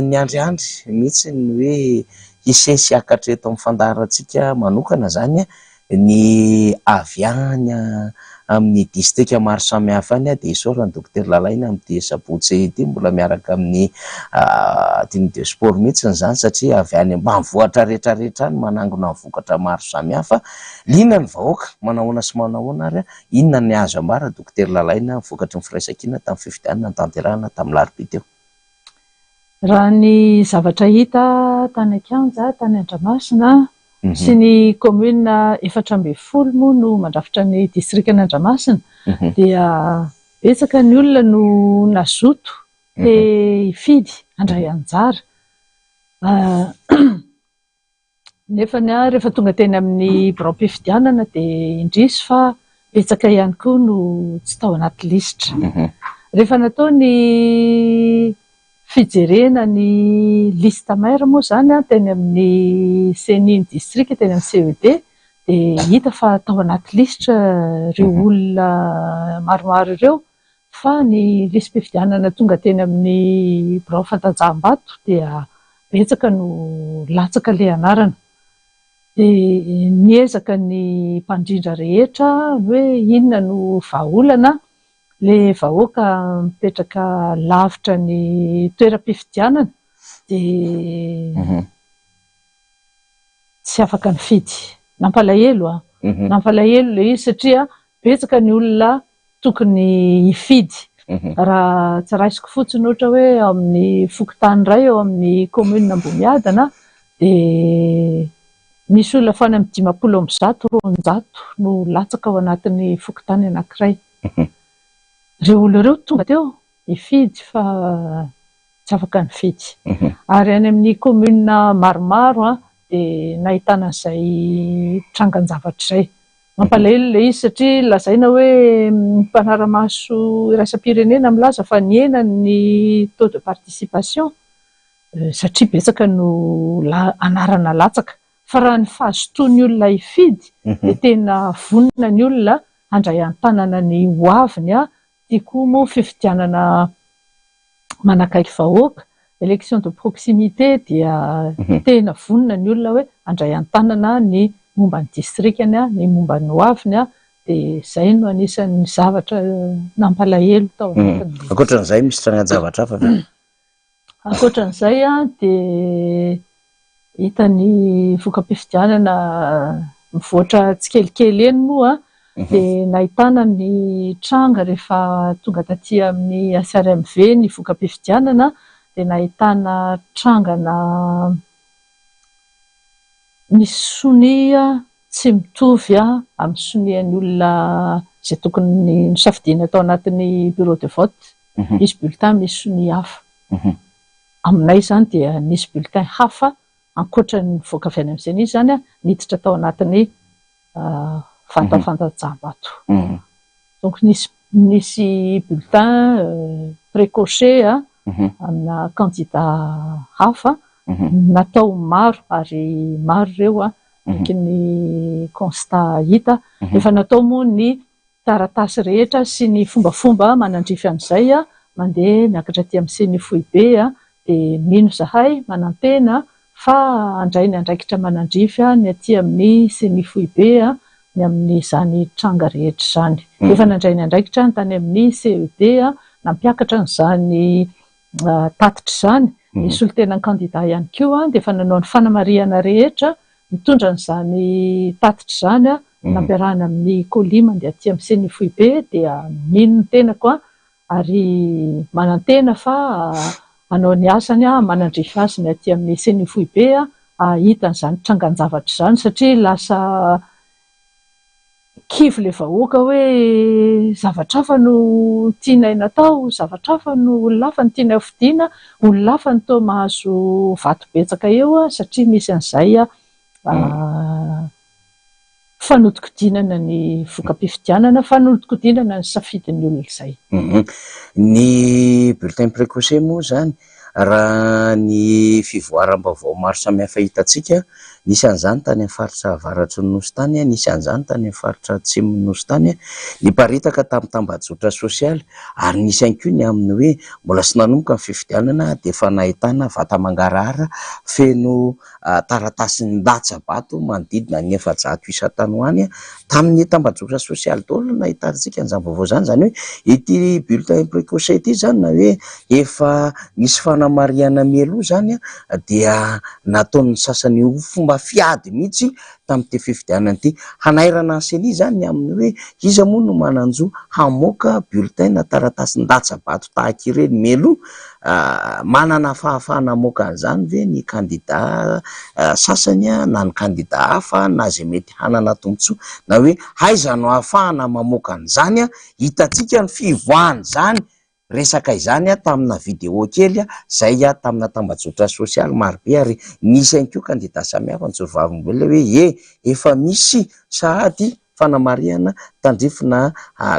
Niandriandry mihitsy ny hoe hisesy hiakatra eto amin'ny fandaharantsika manokana izany ny avy any amin'ny distrika maro samihafa any dia isaorana Dokotera Lalaina amin'ity sabotsy ity mbola miaraka amin'ny Tenue de sport mihitsy izany satria avy any ambanivohitra rehetra rehetra any manangona vokatra maro samihafa. Liana ny vahoaka, manahoana sy manahoana ary Inona ny azo ambara Dokotera Lalaina vokatry ny firaisankina tamin'ny fifidianana notanterahina tamin'ny larobia teo? Raha ny zavatra hita tany an-kianja tany Andramasina sy ny commune 14 moa no mandrafitra ny distrikan'i Andramasina dia betsaka ny olona no nazoto te hifidy handray anjara. Nefa ny ahy rehefa tonga teny amin'ny biraom-pifidianana dia indrisy fa betsaka ihany koa no tsy tao anaty lisitra. Rehefa natao ny fijerena ny liste mère moa izany teny amin'ny ceni ny distrika, teny amin'ny CED dia hita fa tao anaty lisitra ireo olona maromaro ireo Fa ny lisi-pifidianana tonga teny amin'ny birao fantanjaham-bato dia betsaka no latsaka ilay anarana. Dia niezaka ny mpandrindra rehetra ny hoe inona no vahaolana, ilay vahoaka mipetraka lavitra ny toeram-pifidianana dia tsy afaka nifidy. Nampalahelo an! Nampalahelo ilay izy satria betsaka ny olona tokony hifidy. Raha tsy raisiko fotsiny ohatra hoe ao amin'ny fokontany iray ao amin'ny commune Ambohimiadana dia misy olona efa any amin'ny 150, 200 no latsaka ao anatin'ny fokontany anankiray. Ireo olona ireo tonga teo hifidy fa tsy afaka nifidy. Ary any amin'ny commune maromaro dia nahitana an'izay trangan-javatra izay. Mampalahelo ilay izy satria lazaina hoe mpanara-maso iraisam-pirenena milaza fa nihena ny taux de participation satria betsaka no anarana latsaka. Fa raha ny fahazotoan'ny olona hifidy dia tena vonona ny olona handray an-tanana ny ho aviny. Ity koa moa fifidianana manakaiky vahoaka, élection de proximité, dia tena vonona ny olona hoe handray an-tanana ny momba ny distrikany, ny momba ny ho aviny, dia izay no anisan'ny zavatra nampalahelo tao anatin'ilay izy. Ankoatran'izay misy trangan-javatra hafa ve? Ankoatran'izay dia hita ny voka-pifidianana mivoatra tsikelikely eny moa dia nahitana ny tranga rehefa tonga taty amin'ny SRMV ny voka-pifidianana dia nahitana trangana Misy sonia tsy mitovy amin'ny sonian'ny olona izay tokony nosafidiana tao anatin'ny bureau de vote. Misy bulletin misy sonia hafa. Aminay izany dia nisy bulletin hafa ankoatra ny nivoaka avy any amin'ny ceni izany niditra tao anatin'ny vata fandatsaham-bato. Donc nisy nisy bulletin précoché amina candidat hafa natao maro ary maro ireo araka ny constat hita. Efa natao moa ny taratasy rehetra sy ny fombafomba manandrify an'izay mandeha miakatra aty amin'ny ceni foibe dia mino izahay, manantena fa handray ny andraikitra manandrify ny aty amin'ny ceni foibe ny amin'izany tranga rehetra izany. Efa nandray ny andraikitra ny tany amin'ny CED nampiakatra an'izany tatitra izany. Ny solontenan'ny kandida ihany koa dia efa nanao ny fanamarihana rehetra mitondra an'izany tatitra izany nampiarahana amin'ny colis mandeha aty amin'ny ceni foibe dia mino ny tenako ary manantena fa hanao ny asany manandrify azy ny aty amin'ny ceni foibe hahita an'izany trangan-javatra izany satria lasa kivy ilay vahoaka hoe zavatra hafa no tianay natao, zavatra hafa no olona hafa no tianay hofidiana, olona hafa no toa mahazo vato betsaka eo satria misy an'izay fanodikodinana ny voka-pifidianana, fanodikodinana ny safidin'ny olona izay. Ny bulletin précoce moa izany Raha ny fivoaram-baovao maro samihafa hitantsika, nisy an'izany tany amin'ny faritra avaratry ny Nosy tany, nisy an'izany tany amin'ny faritra atsimon'ny Nosy tany, niparitaka tamin'ny tambajotra sosialy ary nisy ihany koa ny amin'ny hoe mbola tsy nanomboka ny fifidianana dia efa nahitana vata mangarahara feno taratasy nilatsa-bato manodidina ny 400 isa tany ho any tamin'ny tambajotra sosialy daholo no nahitantsika an'izany vaovao izany, izany hoe ity bulletin précoce ity izany na hoe efa misy fanamarihana mialoha izany dia nataon'ny sasany ho fomba fiady mihitsy tamin'ity fifidianana ity. Hanairana ny ceni izany ny amin'ny hoe iza moa no manan-jo hamoaka bulletin na taratasy nilatsa-bato tahaka ireny mialoha Manana fahafahana hamoaka an'izany ve ny kandida sasany na ny kandida hafa na izay mety hanana tombontsoa na hoe aiza no ahafahana mamoaka an'izany? Hitantsika ny fivoahan'izany resaka izany tamina video kely izay tamina tambajotra sosialy marobe ary nisy ihany koa kandida samihafa nijoro vavolombelona hoe ie efa misy sahady fanamarihana tandrifina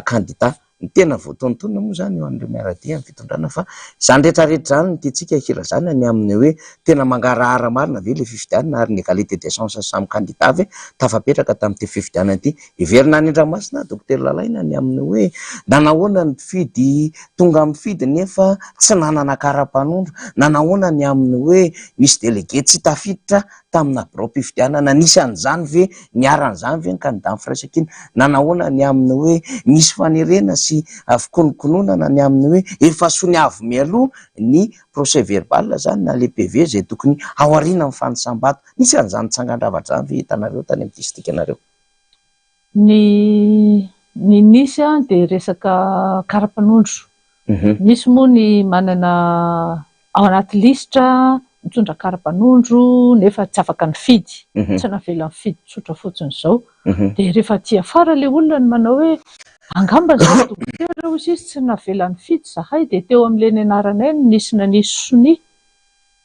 kandida Ny tena voatonontonona moa izany eo an'ireo miara-dia amin'ny fitondrana fa izany rehetra rehetra izany no tiantsika hilazana ny amin'ny hoe tena mangarahara marina ve ilay fifidianana ary ny égalité des chances samy kandida ve tafapetraka tamin'ity fifidianana ity. Heverina any an-dranomasina Dokotera Lalaina ny amin'ny hoe nanahoana ny mpifidy tonga mifidy nefa tsy nanana kara-panondro, nanahoana ny amin'ny hoe misy délégué tsy tafiditra tamina biraom-pifidianana, nisy an'izany ve, niharan'izany ve ny kandidan'ny firaisankina, nanahoana ny amin'ny hoe nisy fanerena sy fikonokononana ny amin'ny hoe efa soniavy mialoha ny procès verbal izany na le PV izay tokony aoriana amin'ny fanisam-bato, nisy an'izany tsangan-javatra izany ve hitanareo tany amin'ny distrikanareo? Ny ny nisy dia resaka kara-panondro. Misy moa ny manana ao anaty lisitra mitondra kara-panondro nefa tsy afaka nifidy, tsy navela nifidy tsotra fotsiny izao. Dia rehefa aty afara ilay olona no manao hoe angamba izany dokotera hozy izy tsy navela nifidy izahay dia teo amin'ilay nianaranay no nisy nanisy sonia.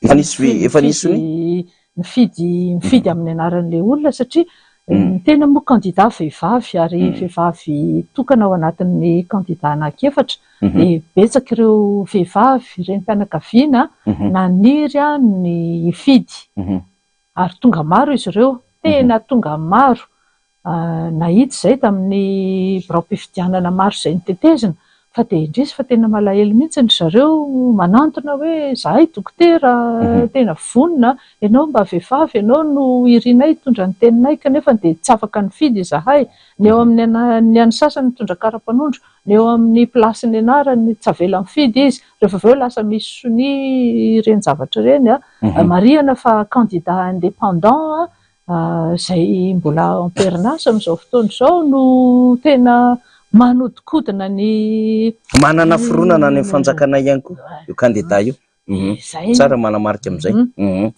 Efa nisy ve? Efa nisy sonia? Nifidy, mifidy amin'ny anaran'ilay olona satria Ny tena moa kandida vehivavy ary vehivavy tokana ao anatin'ny kandida anankiefatra dia betsaka ireo vehivavy renim-pianakaviana naniry ny hifidy ary tonga maro izy ireo, tena tonga maro. Nahita izay tamin'ny biraom-pifidianana maro izay notetezina fa dia indrisy fa tena malahelo mihitsy ry zareo manantona hoe izahay dokotera tena vonona, ianao mba vehivavy, ianao no irinay hitondra ny teninay kanefa dia tsy afaka nifidy izahay. Ny eo amin'ny ny an'ny sasany mitondra kara-panondro, ny eo amin'ny place-n'ny anarany tsy avela mifidy izy. Rehefa avy eo lasa misy sonia ireny zavatra ireny. Marihana fa candidat indépendant izay mbola am-perinasa amin'izao fotoana izao no tena manodinkodina ny. Manana fironana any amin'ny fanjakana ihany koa io kandida io. Izay. Tsara manamarika amin'izay.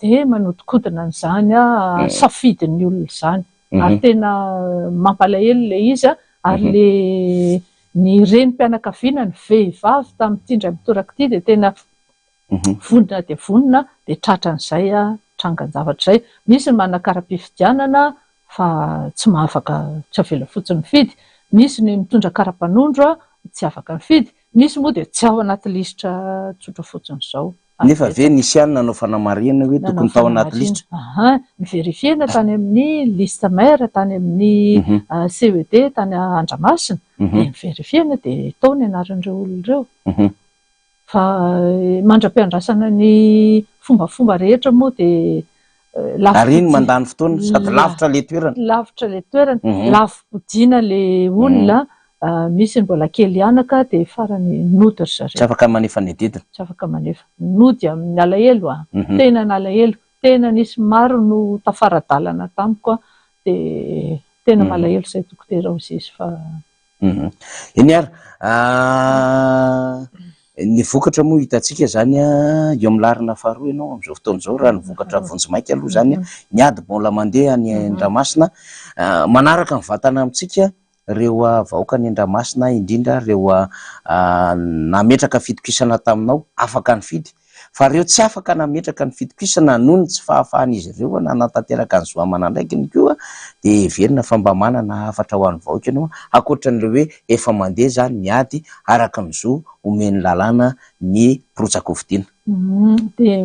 Dia manodinkodina an'izany safidin'ny olona izany. Ary tena mampalahelo ilay izy ary ilay ny renim-pianakaviana, ny vehivavy tamin'ity indray mitoraka ity dia tena Vonona dia vonona dia tratran'izay trangan-javatra izay. Misy ny manana kara-pifidianana fa tsy mahafaka, tsy avela fotsiny mifidy. Misy ny mitondra kara-panondro tsy afaka mifidy. Misy moa dia tsy ao anaty lisitra tsotra fotsiny izao. Nefa ve nisy ihany nanao fanamarihana hoe tokony tao anaty lisitra? Aha, ni-verifier-na tany amin'ny liste mère, tany amin'ny CED tany Andramasina, dia ni-verifier-na dia tao ny anaran'ireo olona ireo. Fa mandra-piandrasana ny fombafomba rehetra moa dia lafo Ary iny mandany fotoana sady lavitra ilay toerana. Lavitra ilay toerana, lafo-podiana ilay olona, misy ny mbola kely anaka dia farany nody ry zareo. Tsy afaka manefa ny adidiny. Tsy afaka manefa. Nody amin'ny alahelo an! Tena nalahelo, tena nisy maro no tafara-dalana tamiko an, dia tena malahelo izay dokotera hozy izy fa. Eny ary, ny vokatra moa hitantsika izany eo amin'ny laharana faharoa ianao amin'izao fotoana izao raha ny vokatra vonjimaika aloha izany, ny ady mbola mandeha any Andramasina, manaraka ny vatana amintsika ireo vahoaka any Andramasina indrindra ireo nametraka fitokisana taminao afaka nifidy. Fa ireo tsy afaka nametraka ny fitokisana noho ny tsy fahafahan'izy ireo nanatanteraka ny zo aman'andraikiny koa dia heverina fa mba manana hafatra ho an'ny vahoaka ianao ankoatra an'ilay hoe efa mandeha izany ny ady araka ny zo omen'ny lalàna ny mpirotsak'hofidiana. Dia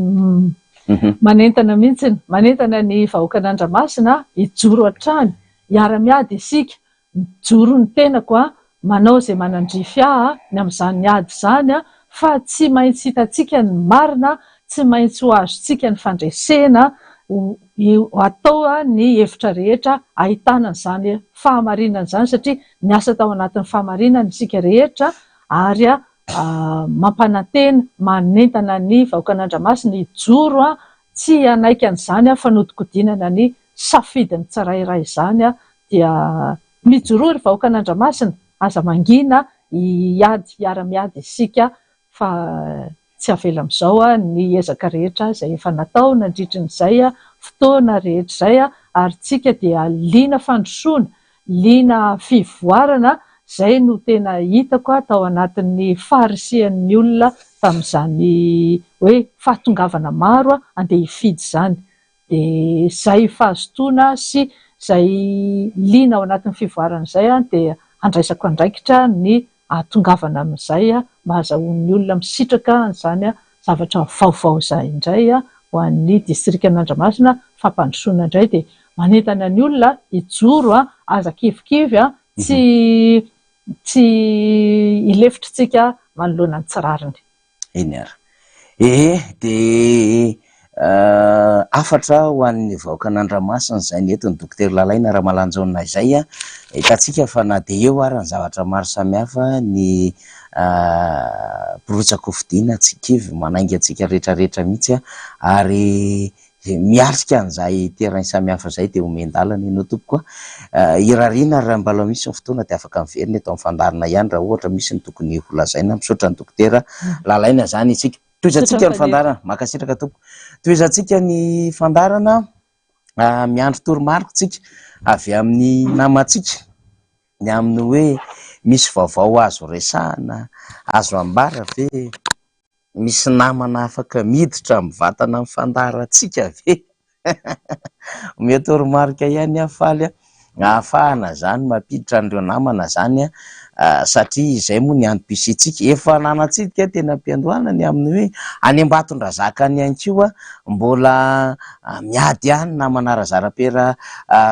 manentana mihitsy, manentana ny vahoakan'Andramasina hijoro hatrany, hiara-miady isika Mijoro ny tenako a, manao izay manandrify ahy ny amin'izany ady izany fa tsy maintsy hitantsika ny marina, tsy maintsy ho azontsika ny fandresena, ho atao ny hevitra rehetra ahitana an'izany fahamarinana izany satria niasa tao anatin'ny fahamarinana isika rehetra ary mampanantena, manentana ny vahoakan'Andramasina hijoro tsy hanaiky an'izany fanodikodinana ny safidin'ny tsirairay izany dia mijoroa ry vahoakan'Andramasina, aza mangina, hiady, hiara-miady isika fa tsy avela amin'izao ny ezaka rehetra izay efa natao nandritrin'izay fotoana rehetra izay ary tsika dia liana fandrosoana, liana fivoarana, izay no tena hitako tao anatin'ny faharisihan'ny olona tamin'izany hoe fahatongavana maro andeha hifidy izany. Dia izay fahazotoana sy izay liana ao anatin'ny fivoarana izay dia handraisako andraikitra ny hahatongavana amin'izay mba hahazahoan'ny olona misitraka an'izany zavatra vaovao izay indray ho an'ny distrikan'Andramasina, fampandrosoana indray dia manentana ny olona hijoro, aza kivikivy, tsy tsy hilefitra isika manoloana ny tsy rariny. Eny ary. Ee, dia hafatra ho an'ny vahoakan'Andramasina izay nentin'ny Dokotera Lalaina Ramalanjaona izay. Hitantsika fa na dia eo ary ny zavatra maro samihafa, ny mpirotsak'hofidiana tsy kivy, manainga antsika rehetrarehetra mihitsy ary Miatrika an'izay terrain samihafa izay dia omen-dalana ianao tompoko a! Irariana ary raha mbola misy ny fotoana dia afaka miverina eto amin'ny fandaharana ihany raha ohatra misy ny tokony ho lazaina. Misaotra ny Dokotera Lalaina izany isika. Tohizantsika ny fandaharana. Mankasitraka tompoko. Tohizantsika ny fandaharana. Miandry toromarika isika avy amin'ny namantsika ny amin'ny hoe misy vaovao azo resahana, azo ambara ve? Misy namana afaka miditra amin'ny vatana amin'ny fandaharantsika ve? Omeo toromarika ihany aho Faly a! Ahafahana izany mampiditra an'ireo namana izany satria izay moa ny antom-pisiantsika. Efa nanatsidika aho teny am-piandohana ny amin'ny hoe any Ambatondrazaka any ihany koa mbola miady ihany namana Razarapera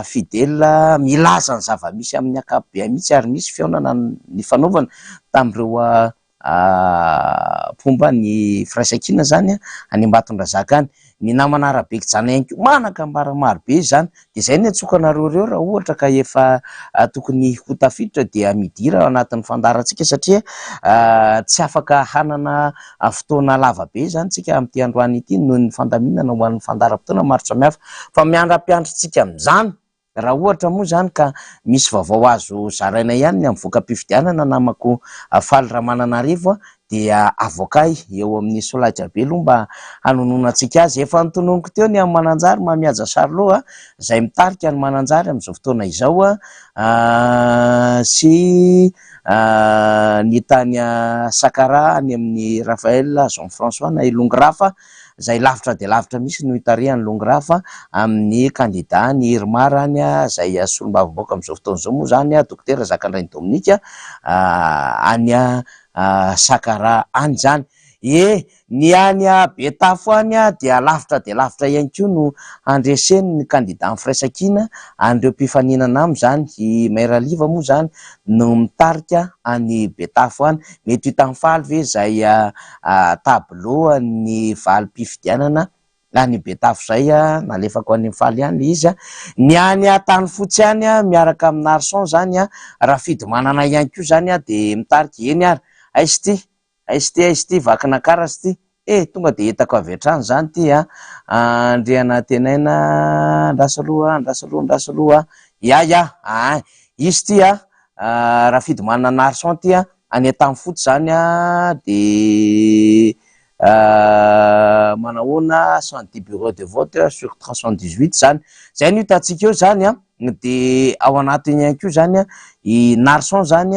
Fidèle milaza ny zava-misy amin'ny ankapobeny mihitsy ary misy fihaonana nifanaovana tamin'ireo mpomba ny firaisankina izany any Ambatondrazaka any. Ny namana Rabekijana ihany koa manan-kambara maro be izany. Dia izay no iantsoako anareo ireo raha ohatra ka efa tokony ho tafiditra dia midira ao anatin'ny fandaharantsika satria tsy afaka hanana fotoana lava be izany tsika amin'ity androany ity noho ny fandaminana ho an'ny fandaharam-potoana maro samihafa. Fa miandra-piandry-tsika amin'izany Raha ohatra moa izany ka misy vaovao azo zaraina ihany ny amin'ny voka-pifidianana namako Faly Ramananarivo dia avoakay eo amin'ny solaitrabe aloha mba hanononantsika azy. Efa notononiko teo ny amin'ny Mananjary Mamihaja Charlot izay mitarika ny Mananjary amin'izao fotoana izao sy ny tany Sakaraha any amin'ny Raphaël Jean François na i Longy Rafa izay lavitra dia lavitra mihitsy no itarihan'i Longy Rafa amin'ny kandida ny IRMAR any izay solombavambahoaka amin'izao fotoana izao moa izany Dokotera Zakandrainy Dominique any Sakaraha any izany. E, ny any Betafo any dia lavitra dia lavitra ihany koa no handreseny ny kandidan'ny Firaisankina an'ireo mpifaninana aminy izany, i Maire Liva moa izany no mitarika any Betafo any. Mety ho hitan'i Faly ve izay tableau an'ny valim-pifidianana any Betafo izay, nalefako any Faly ihany ilay izy. Ny any Antanifotsy any miaraka amin'i Narson izany, Rafidimanana ihany koa izany dia mitarika, eny ary, aiza ity? Aiza ity aiza ity Vakinankaratra ity eh! Tonga dia hitako avy hatrany izany ity an! Andrianantenaina andraso aloha andraso aloha andraso aloha ya ya aa! Izy ity an! Rafidimanana Narson ity an! Any Antanifotsy izany an! Dia manahoana 110 bureaux de vote sur 318 izany. Izay no hitantsika eo izany an! Dia ao anatiny ihany koa izany i Narson izany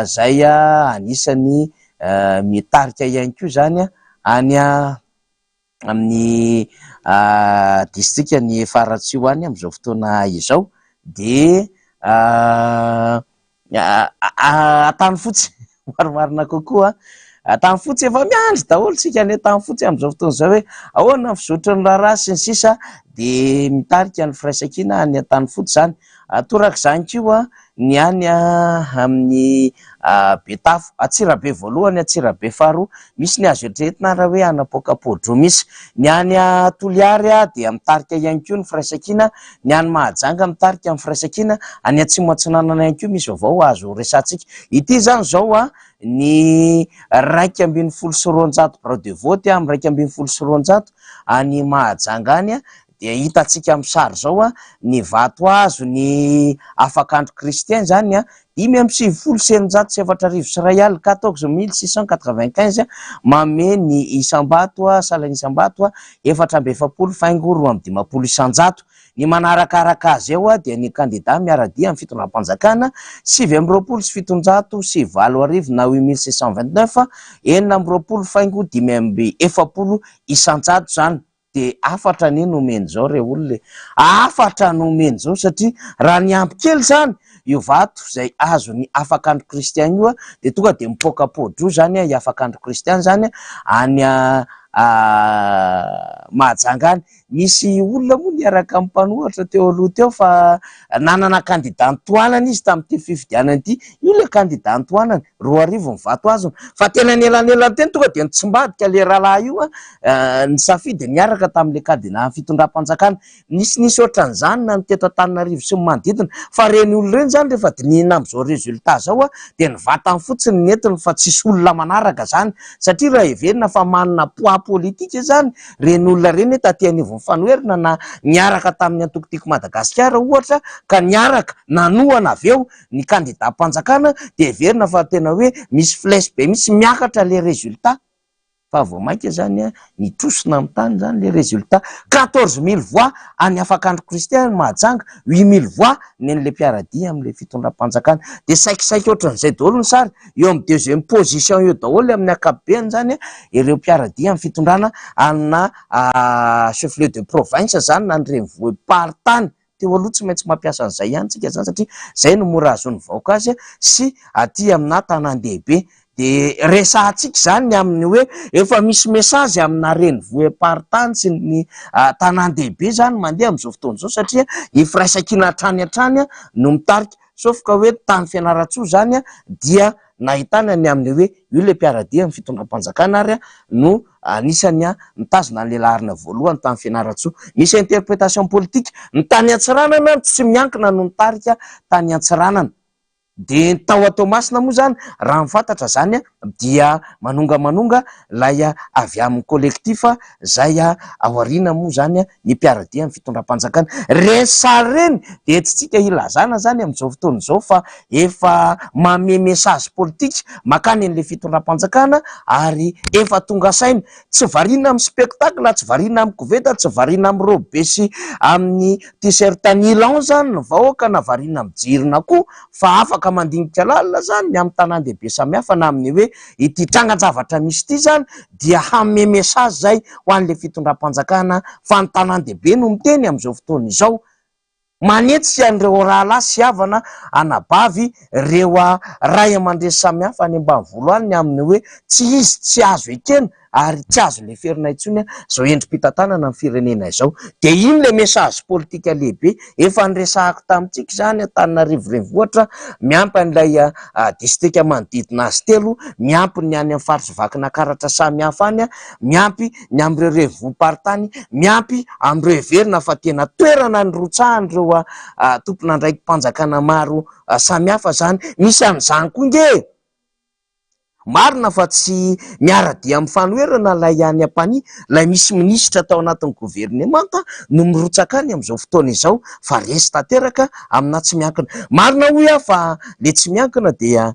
izay anisan'ny mitarika ihany koa izany any amin'ny distrikan'i Faratsiho any amin'izao fotoana izao. Dia Antanifotsy, marimarina kokoa, Antanifotsy efa miandry daholo tsika any Antanifotsy amin'izao fotoana izao hoe ahoana ny fizotry ny raharaha sy ny sisa dia mitarika ny firaisankina any Antanifotsy izany. Torak'izany koa ny any amin'ny Betafo, Antsirabe voalohany, Antsirabe faharoa, misy ny azo eritreretina ary hoe hanapoaka pôdro misy. Ny any Toliary dia mitarika ihany koa ny firaisankina Ny any Mahajanga mitarika ny firaisankina, any Atsimo Atsinanana ihany koa misy vaovao azo resahantsika. Ity izany izao ny 211 birao de vote amin'ny 211 any Mahajanga any dia hitantsika amin'ny sary izao ny vato azo ny afakandro Christian izany 1695, 14695, manome ny isam-bato, salan'isam-bato, 44.52%. Ny manarakaraka azy eo dia ny kandida miara-dia amin'ny fitondram-panjakana, 729 na 8729, 26.45% izany. Dia hafatra anie no omeny izao re olona e! Hafatra no omeny izao satria raha niampy kely izany io vato izay azon'i Afakandro Christian io dia tonga dia mipoaka poa-droa izany i Afakandro Christian izany any Mahajanga any. Nisy olona moa niaraka amin'ny mpanohatra teo aloha teo fa nanana kandida nitohanana izy tamin'ity fifidianana ity. Io ilay kandida nitohanany, 2000 ny vato azony. Fa tena nielanelan teny tonga dia nitsimbadika ilay rahalahy io nisafidy niaraka tamin'ilay kandida fitondram-panjakana. Nisinisy ohatran'izany na ny teto Antananarivo sy ny manodidina. Fa ireny olona ireny izany rehefa dinihina amin'izao résultat izao dia ny vatany fotsiny no entiny fa tsisy olona manaraka izany. Satria raha heverina fa manana poids politique izany ireny olona ireny hoe taty anivon'ny fanoherana na niaraka tamin'ny antoko Tiako Madagasikara ohatra ka niaraka nanohana avy eo ny kandidam-panjakana dia heverina fa tena hoe misy flèche be mihitsy miakatra ilay résultat. Fa vao mainka zany nitrosona amin'ny tany zany le résultat. 14 000 voix any Afakandro Christian any Mahajanga, 8000 voix nen'le mpiara-dia amin'le fitondram-panjakana. Dia saikisaiky ohatran'izay daholo ny sary, eo amin'ny deuxième position eo daholo amin'ny ankapobeny zany ireo mpiara-dia amin'ny fitondrana amina chef lieu de province zany na ny renivohi-paritany. teo aloha tsy maintsy mampiasa an'izay ihany tsika zany satria zay no mora ahazoan'ny vahoaka azy sy aty aminà tanàn-dehibe. Dia resahantsika izany ny amin'ny hoe efa misy message amina renivohi-paritany sy ny tanàn-dehibe izany mandeha amin'izao fotoana izao satria ny firaisankina hatrany hatrany no mitarika. Sauf ka hoe tany Fianarantsoa izany dia nahitana ny amin'ny hoe io ilay mpiara-dia amin'ny fitondram-panjakana ary no anisan'ny mitazona an'ilay laharana voalohany tany Fianarantsoa. Misy interprétation politique. Ny tany Antsiranana tsy miankina no nitarika tany Antsiranana. Dia ny tao Toamasina moa izany, raha ny fantatra izany dia manongamanonga ilay avy amin'ny collectif izay aoriana moa izany ny mpiara-dia amin'ny fitondram-panjakana. Ireny sary ireny dia tsy tsika ilazana izany amin'izao fotoana izao fa efa manome message politique mankany an'ilay fitondram-panjakana ary efa tonga saina. Tsy variana amin'ny spectacle, tsy variana amin'ny koveta, tsy variana amin'ny robe sy amin'ny T-shirt nylon zany ny vahoaka na variana mijery na koa fa afaka mandinika lalina zany ny amin'ny tanàn-dehibe samihafa na amin'ny hoe ity trangan-javatra misy ity zany dia hanome message zay ho an'ilay fitondram-panjakana fa ny tanàn-dehibe no miteny amin'izao fotoana izao manetsika an'ireo rahalahy sy havana anabavy ireo ray aman-dreny samihafa any ambanivolo any ny amin'ny hoe tsy izy tsy azo ekena ary tsy azo leferina intsony izao endri-pitantanana ny firenena izao. Dia iny ilay message politika lehibe efa niresahako tamintsika izany, Antananarivo renivohitra, miampy an'ilay distrika manodidina azy telo, miampy ny any amin'ny faritr'i Vakinakaratra samihafa any, miampy ny amin'ireo renivohi-paritany, miampy amin'ireo heverina fa tena toerana nirotsahan'ireo tompon'andraiki-panjakana maro samihafa izany. Misy an'izany koa nge e! Marina fa tsy miara-dia amin'ny fanoherana ilay any Ampanihy, ilay misy minisitra tao anatin'ny governemanta no mirotsaka any amin'izao fotoana izao fa resy tanteraka amina tsy miankina. Marina hoy aho fa ilay tsy miankina dia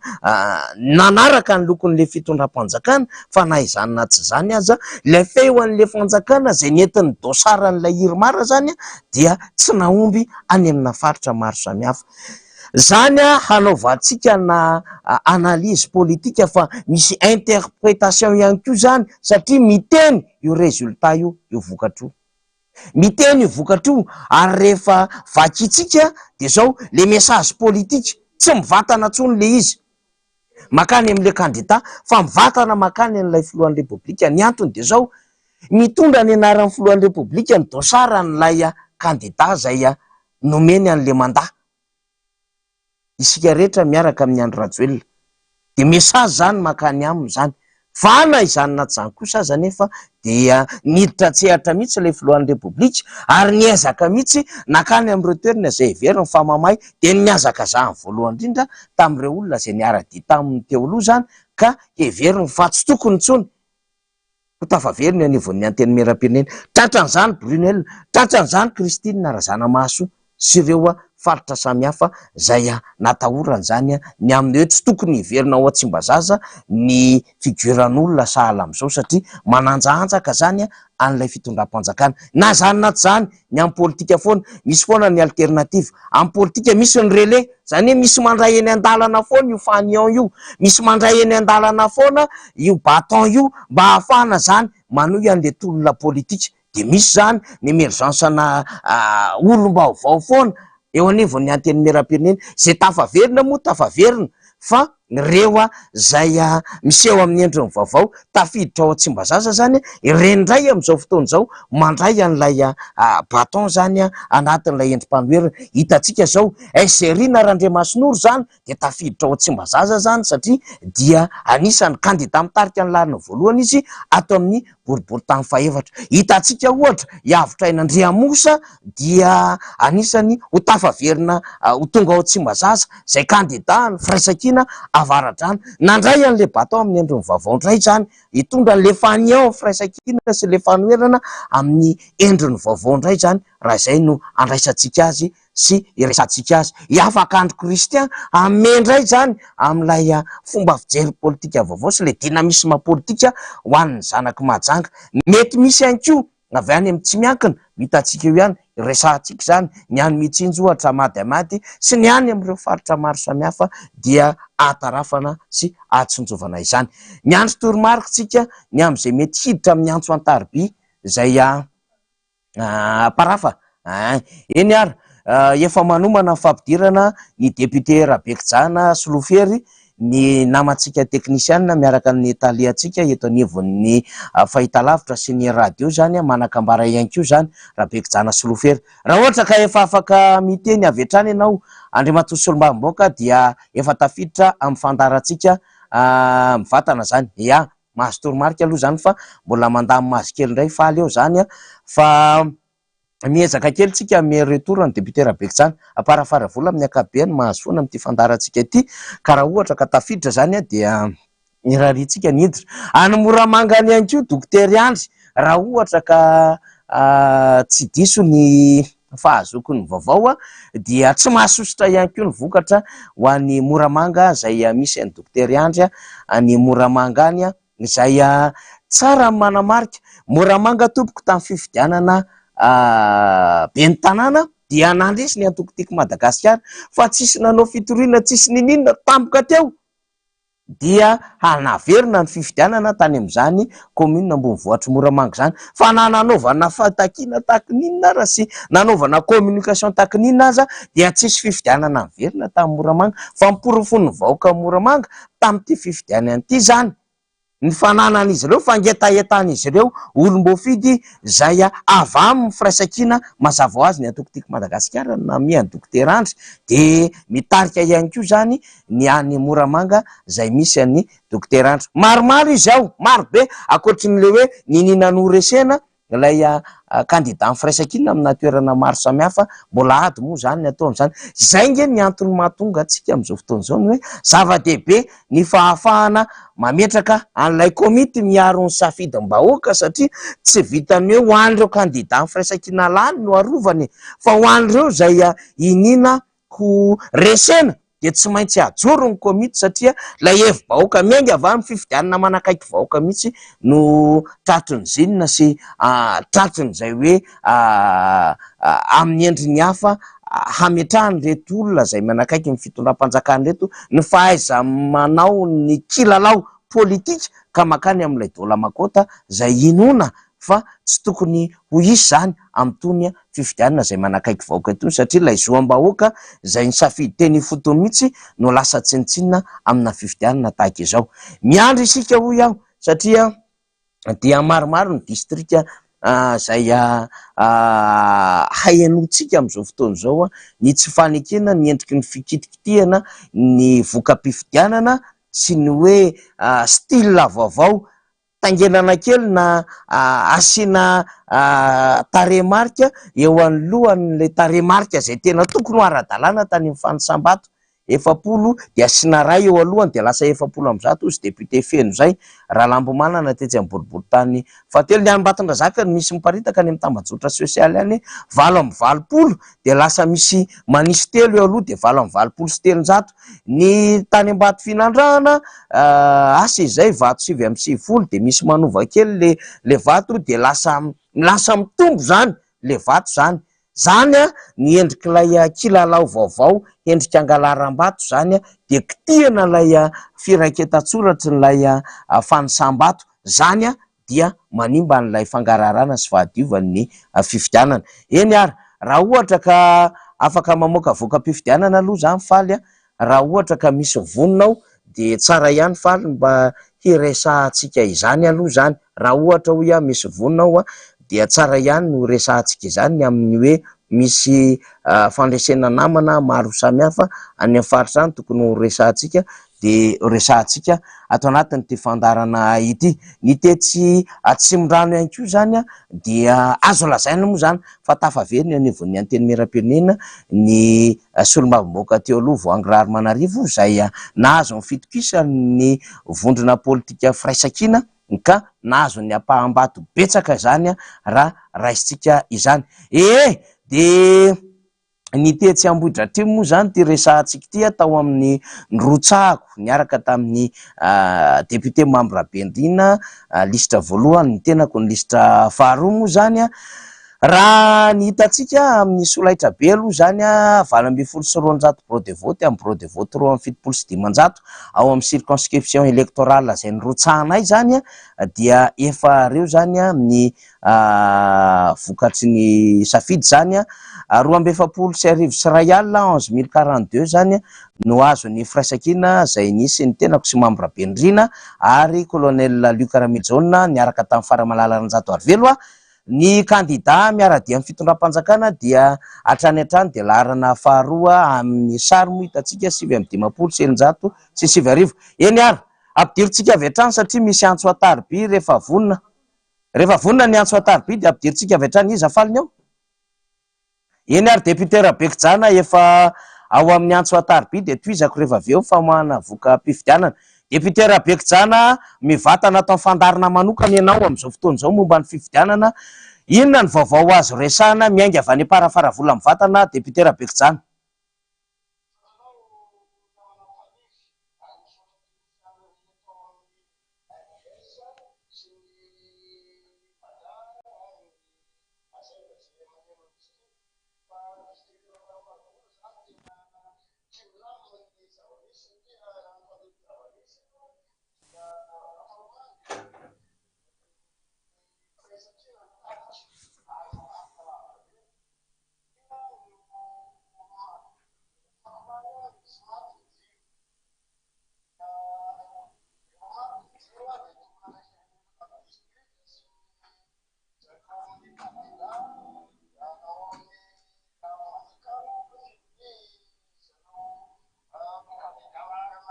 nanaraka ny lokon'ilay fitondram-panjakana fa na izany na tsy izany aza ilay feo an'ilay fanjakana izay nentin'ny dosaran'ilay IRMAR izany dia tsy nahomby any amina faritra maro samihafa. Zany hanaovantsika na analyse politique fa misy interpretation ihany koa zany satria miteny io resultat io, io vokatra io. Miteny io vokatra io ary rehefa vakintsika de zao le message politique tsy mivantana tsony le izy makany amle candidat fa mivantana makany an'ilay filohan'ny repoblika, ny antony de zao mitondra ny anaran'ny filohan'ny repoblika ny dossard an'ilay candidat zay nomeny an'le mandat isika rehetra miaraka amin'i Andry Rajoelina dia message zany mankany aminy zany fa na izany na tsy izany kosa aza anefa dia niditra an-tsehatra mihitsy ilay filohan'ny repoblika ary niezaka mihitsy nankany amin'ireo toerana izay heveriny fa mamay dia ny nihazakazahany voalohany indrindra tamin'ireo olona izay niara-dia taminy teo aloha izany ka heveriny fa tsy tokony intsony ho tafaverina eo anivon'ny Antenimierampirenena. Tratran'izany Brunelle, tratran'izany Christine Razanamahasoa sy ireo faritra samihafa izay natahorana izany ny amin'ny hoe tsy tokony hiverina ao Tsimbazaza ny figure-n'olona sahala amin'izao satria mananjahanjaka izany an'ilay fitondram-panjakana. Na izany na tsy izany, ny amin'ny politika foana, misy foana ny alternative. Amin'ny politika misy ny relais, izany hoe misy mandray eny an-dalana foana io fanion io, misy mandray eny an-dalana foana io bâton io mba hahafahana izany manohy an'ilay tolona politika. Dia misy izany ny emergence-na olom-baovao foana eo anivon'ny Antenimierampirenena. Izay tafaverina moa tafaverina fa ireo izay miseho amin'ny endriny vaovao tafiditra ao Tsimbazaza izany, ireny indray amin'izao fotoana izao mandray an'ilay bâton izany anatin'ilay endri-panoherana. Hitantsika izao, SRI na Randriamasinoro izany dia tafiditra ao Tsimbazaza izany satria dia anisan'ny kandida mitarika ny laharana voalohany izy ato amin'ny boriborintany fahefatra. Hitantsika ohatra, i Avotraina Andriamosa dia anisan'ny ho tafaverina ho tonga ao Tsimbazaza, izay kandida ny Firaisankina Avaradrano. Nandray an'ilay bateau amin'ny endriny vaovao indray izany, hitondra an'ilay fanion Firaisankina sy ilay fanoherana amin'ny endriny vaovao indray izany, raha izay no andraisantsika azy sy iresahantsika azy. I Afakandro Christian hanome indray izany amin'ilay fomba fijery politika vaovao sy ilay dynamisme politika ho an'ny zanak'i Mahajanga. Mety misy ihany koa avy any amin'ny tsy miankina, ho hitantsika eo ihany, iresahantsika izany, ny any Mitsinjo ohatra Amady Amady sy ny any amin'ireo faritra maro samihafa dia ahatarafana sy ahatsinjovana izany. Miandry toromarika isika ny amin'izay mety hiditra amin'ny antso an-tariby izay Parafa a! Eny ary. Efa manomana ny fampidirana ny député Rabekijana Solofery ny namantsika teknisianina miaraka amin'ny talehantsika eto anivon'ny fahitalavitra sy ny radio izany, manan-kambara ihany koa izany Rabekijana Solofery. Raha ohatra ka efa afaka miteny avy hatrany ianao Andriamatoa Solombavambahoaka dia efa tafiditra amin'ny fandaharantsika mivantana izany. Ya, mahazo toromarika aloha izany fa mbola mandamina azy kely indray faly eo izany fa miezaka kely tsika hanome retour ny député Rabekijana. Amparafaravola amin'ny ankapobeny mahazo foana amin'ity fandaharantsika ity ka raha ohatra ka tafiditra izany dia irariantsika ny hiditra. Any Moramanga any ihany koa Dokotera Andry raha ohatra ka tsy diso ny fahazoako ny vaovao dia tsy mahasosotra ihany koa ny vokatra ho an'i Moramanga izay misy an'i Dokotera Andry any Moramanga any. Izay tsara ny manamarika, Moramanga tompoko tamin'ny fifidianana ben'ny tanàna dia nandresy ny antoko Tiako Madagasikara fa tsisy nanao fitoriana tsisy nininona tampoka teo dia naverina ny fifidianana tany amin'izany commune ambonivohitr'i Moramanga izany fa na nanaovana fitakiana tahaky ny inona ara sy nanaovana communication tahaky ny inona aza dia tsisy fifidianana niverina tany Moramanga fa ny porofon'ny vahoaka Moramanga tamin'ity fifidianana ity izany ny fananan'izy ireo, fangetahetan'izy ireo olom-boafidy izay avy amin'ny firaisankina mazava ho azy ny antoko Tiako Madagasikara no nanome an'i Dokotera Andry dia mitarika ihany koa izany ny any Moramanga izay misy an'i Dokotera Andry. Maromaro izy ao, maro be ankoatry ny le hoe niniana noresena Ilay kandida ny firaisankina amina toerana maro samihafa, mbola ady moa izany ny atao amin'izany. Izay ange ny antony mahatonga antsika amin'izao fotoana izao ny hoe zava-dehibe ny fahafahana mametraka an'ilay komity miaro ny safidim-bahoaka satria tsy vitan'ny hoe ho an'ireo kandida ny firaisankina lany no arovana e, fa ho an'ireo izay iniana ho resena dia tsy maintsy hajoro ny komity satria ilay hevi-bahoaka miainga avy amin'ny fifidianana manakaiky vahoaka mihitsy no tratry ny zinona sy tratry ny izay hoe amin'ny endriny hafa hametrahan'ireto olona izay manakaiky ny fitondram-panjakana ireto ny fahaiza-manao ny kilalao politika ka mankany amin'ilay dola makota izay inoana fa tsy tokony ho hisy izany amin'itony fifidianana izay manakaiky vahoaka itony satria ilay zoam-bahoaka izay nisafidy teny ifotony mihitsy no lasa tsinontsinona amina fifidianana tahaka izao. Miandry isika hoy aho satria dia maromaro ny distrika izay hahenoantsika amin'izao fotoana izao ny tsy fanekena ny endriky ny fikitikitihana ny voka-pifidianana sy ny hoe style vaovao Taingenana kely na asiana tarehimarika eo anoloan'ilay tarehimarika izay tena tokony ho ara-dalàna tany amin'ny fanisam-bato. 40 dia asiana iray eo alohany dia lasa 140 hozy député feno izay. Ralambomanana tetsy amin'ny boriborintany fahatelo. Ny any Ambatondrazaka no misy miparitaka any amin'ny tambajotra sosialy any 88 dia lasa misy manisy telo eo aloha dia 388. Ny tany Ambatofinandrahana asa izay vato 99 dia misy manova kely le le vato dia lasa lasa mitombo zany le vato zany. Zany an ny endrik'ilay kilalao vaovao endrika angalaram-bato zany an dia kitihana ilay firaiketan-tsoratry ilay fanisam-bato zany an dia manimba an'ilay fangaraharana sy fahadiovan'ny fifidianana. Eny ary, raha ohatra ka afaka mamoaka voka-pifidianana aloha izany Faly a, raha ohatra ka misy vonona ao dia tsara ihany Faly ny mba hiresahantsika izany aloha izany, raha ohatra hoy aho misy vonona ao dia tsara ihany ny horesahantsika izany ny amin'ny hoe misy fandresena namana maro samihafa any amin'ny faritra any tokony horesahantsika dia resahantsika ato anatin'ity fandaharana ity. Ny tetsy Atsimondrano ihany koa izany dia azo lazaina moa izany fa tafaverina eo anivon'ny Antenimierampirenena ny solombavambahoaka teo aloha Voahangy Raharimanarivo izay nahazo ny fitokisan'ny vondrona politika Firaisankina ka nahazo ny ampaham-bato betsaka izany raha raisintsika izany. Ee dia Ny tetsy Ambohidratrimo moa izany ity resahantsika ity tao amin'ny nirotsahako niaraka tamin'ny député Mamy Rabendrina lisitra voalohany, ny tenako ny lisitra faharoa moa izany. Raha ny hitantsika amin'ny solaitra be aloha izany, 218 bureau de vote amin'ny bureau de vote 572 ao amin'ny circonscription électorale izay nirotsahanay izany dia efa ireo izany ny vokatry ny safidy izany, 1042, 11042 izany no azon'ny Firaisankina izay nisy ny tenako sy Mamy Rabenirina ary Colonel Luc Ramijaona niaraka tamin'i Faramalala Ranjatoarivelo. Ny kandida miara-dia amin'ny fitondram-panjakana dia hatrany hatrany dia laharana faharoa amin'ny sary moa hitantsika 1659. Eny ary, ampidirintsika avy hatrany satria misy antso an-tariby rehefa vonona. Rehefa vonona ny antso an-tariby dia ampidirintsika avy hatrany. Iza faly ny ao? Eny ary député Rabekijana efa ao amin'ny antso an-tariby dia tohizako rehefa avy eo famoahana voka-pifidianana. Député Rabekijana, mivatana ato amin'ny fandaharana manokana ianao amin'izao fotoana izao momba ny fifidianana. Inona ny vaovao azo resahana miainga avy any Amparafaravola mivatana député Rabekijana?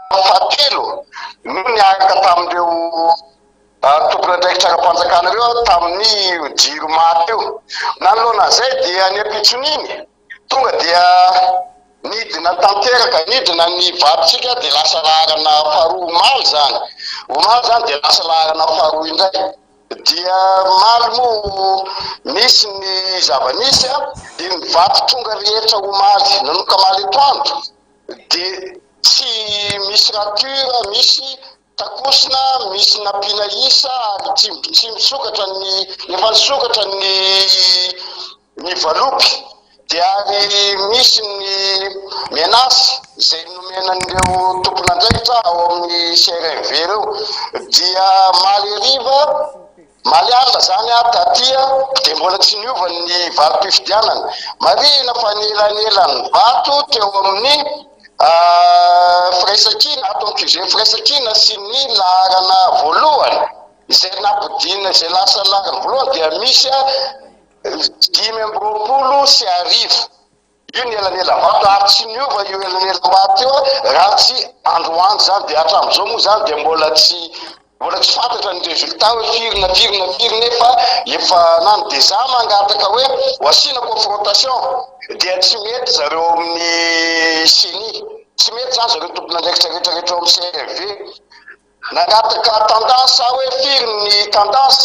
Fahatelo no niaraka tamin'ireo tompon'andraikitra ara-panjakana ireo tamin'io jiro maty io. Nanoloana an'izay dia ny ampitson'iny tonga dia nidina tanteraka, nidina ny vatontsika dia lasa laharana faharoa omaly izany. Omaly izany dia lasa laharana faharoa indray. Dia omaly moa nisy ny zava-nisy dia ny vato tonga rehetra omaly, nanomboka omaly atoandro dia tsy misy rature, misy takosina, misy nampiana isa ary tsy tsy misokatra ny efa nisokatra ny ny valopy dia ary misy ny menace izay nomena an'ireo tompon'andraikitra ao amin'ny CRMV ireo dia omaly hariva, omaly alina izany aho taty dia mbola tsy niova ny valim-pifidianana. Marihina fa ny elanelan'ny vato teo amin'ny firaisankina, ato amin'ny QG firaisankina sy ny laharana voalohany izay nampidinina izay lasa laharana voalohany dia misy 1025. Io ny elanelam-bato ary tsy niova io elanelam-bato io raha tsy androany izany dia hatramin'izao moa izany dia mbola tsy mbola tsy fantatra ny résultat hoe firy na firy na firy nefa efa nany dia za mangataka hoe ho asiana confrontation dia tsy mety zareo amin'ny ceni tsy mety zany zareo tompon'andraikitra rehetra rehetra ao amin'ny CRV nangataka tendance aho hoe firy ny tendance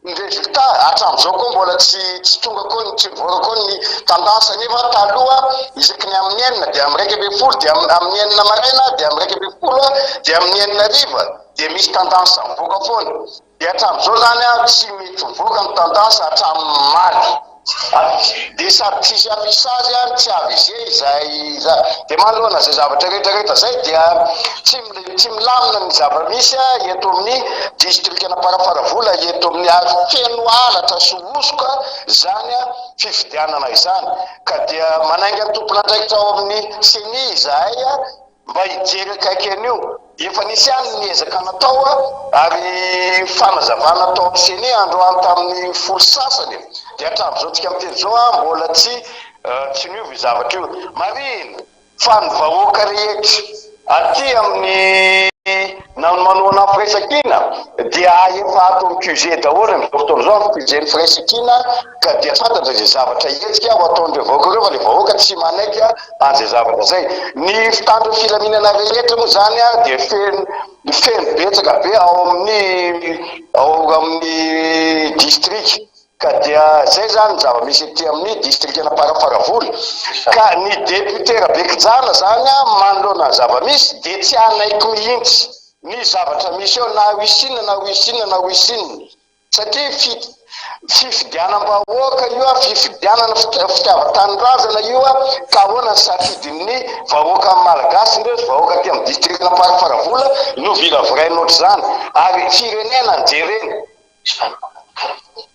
Ny résultat hatramin'izao koa mbola tsy tsy tonga koa ny tsy mivoaka koa ny tendance nefa taloha isaky ny amin'ny enina dia amin'ny 11 dia amin'ny enina maraina dia amin'ny 11 dia amin'ny enina hariva dia misy tendance mivoaka foana dia hatramin'izao zany a tsy mety mivoaka ny tendance hatramin'ny omaly Dia sady tsisy affichage ary tsy avisé izay dia manoloana izay zavatra rehetra rehetra izay dia tsy tsy milamina ny zava-misy eto amin'ny distrikan'Amparafaravola eto amin'ny ary feno halatra sy hosoka izany fifidianana izany ka dia manainga ny tompon'andraikitra ao amin'ny ceni izahay Mba hijery akaiky an'io. Efa nisy ihany ny ezaka natao ary fanazavana tao amin'ny ceni androany tamin'ny folo sy sasany dia hatramin'izao tsika miteny izao mbola tsy tsy niova io zavatra io. Marihina fa ny vahoaka rehetra aty amin'ny na ny manohana ny firaisankina dia efa ato amin'ny QG daholo amin'izao fotoana izao, amin'ny QG ny firaisankina ka dia fantatra izay zavatra hetsika ho ataon'ireo vahoaka ireo fa ilay vahoaka tsy manaiky an'izay zavatra izay. Ny mpitandro ny filaminana rehetra moa izany dia feno feno betsaka be ao amin'ny ao amin'ny distrika ka dia izay izany ny zava-misy ety amin'ny distrikan'Amparafaravola ka ny député Rabekijana izany manoloana ny zava-misy dia tsy hanaiky mihitsy ny zavatra misy eo na ho hisy inona na ho hisy inona na ho hisy inona. Satria fit. Fifidianam-bahoaka io a, fifidianana fitiavan-tanindrazana io a, ka ahoana ny safidin'ny vahoaka malagasy indreo sy vahoaka aty amin'ny distrikan'Amparafaravola no viraviraina ohatr'izany ary firenena no jerena.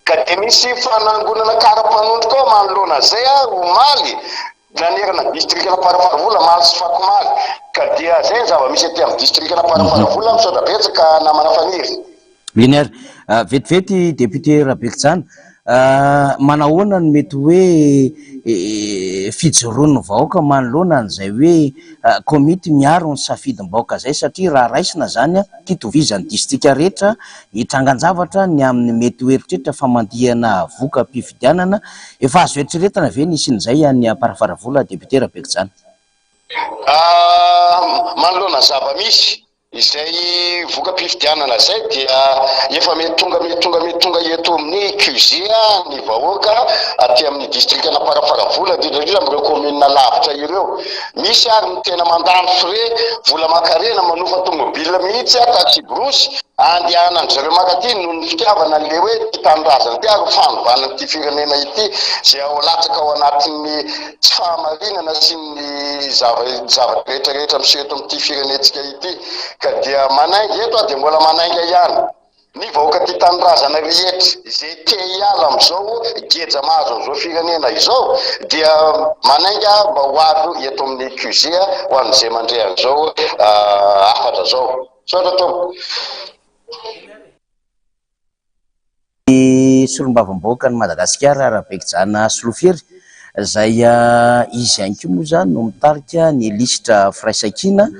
Ka dia misy fanangonana kara-panondro koa manoloana an'izay a, omaly nanerana ny distrikan'Amparafaravola, omaly sy fakomaly. Ka dia izay ny zava-misy aty amin'ny distrikan'Amparafaravola, misaotra betsaka namana Faniry. Eny ary. Vetivety député Raberijana, manahoana no mety hoe fijoroan'ny vahoaka manoloana an'izay hoe komity miaro ny safidim-bahoaka izay satria raha raisina izany hitovizan'ny distrika rehetra ny trangan-javatra ny amin'ny mety ho eritreritra famandihana voka-pifidianana, efa azo eritreretina ve ny hisian'izay any Amparafaravola député Raberijana? Manoloana ny zava-misy, Izay voka-pifidianana izay dia efa mety tonga mety tonga mety tonga eto amin'ny QG ny vahoaka aty amin'ny distrikan'Amparafaravola, indrindra indrindra amin'ireo commune lavitra ireo. Misy ary ny tena mandany frais, vola aman-karena, manofa tomobile mihitsy, taxi-brousse, andehanan-dry zareo mankaty noho ny fitiavana an'ilay hoe tia tanindrazana ity ary ho fanovana an'ity firenena ity izay ao latsaka ao anatin'ny tsy fahamarinana sy ny zava-drehetra rehetra miseho eto amin'ity firenentsika ity ka dia manainga eto aho dia mbola manainga ihany ny vahoaka tia tanindrazana rehetra izay te hiala amin'izao geja mahazo an'izao firenena izao dia manainga aho mba ho avy eto amin'ny QG ho an'izay mandre an'izao hafatra izao. Misaotra tompoko. Ny solombavambahoakan'i Madagasikara Rabekyjana Solofiery izay izy ihany koa moa izany no mitarika ny lisitra firaisankina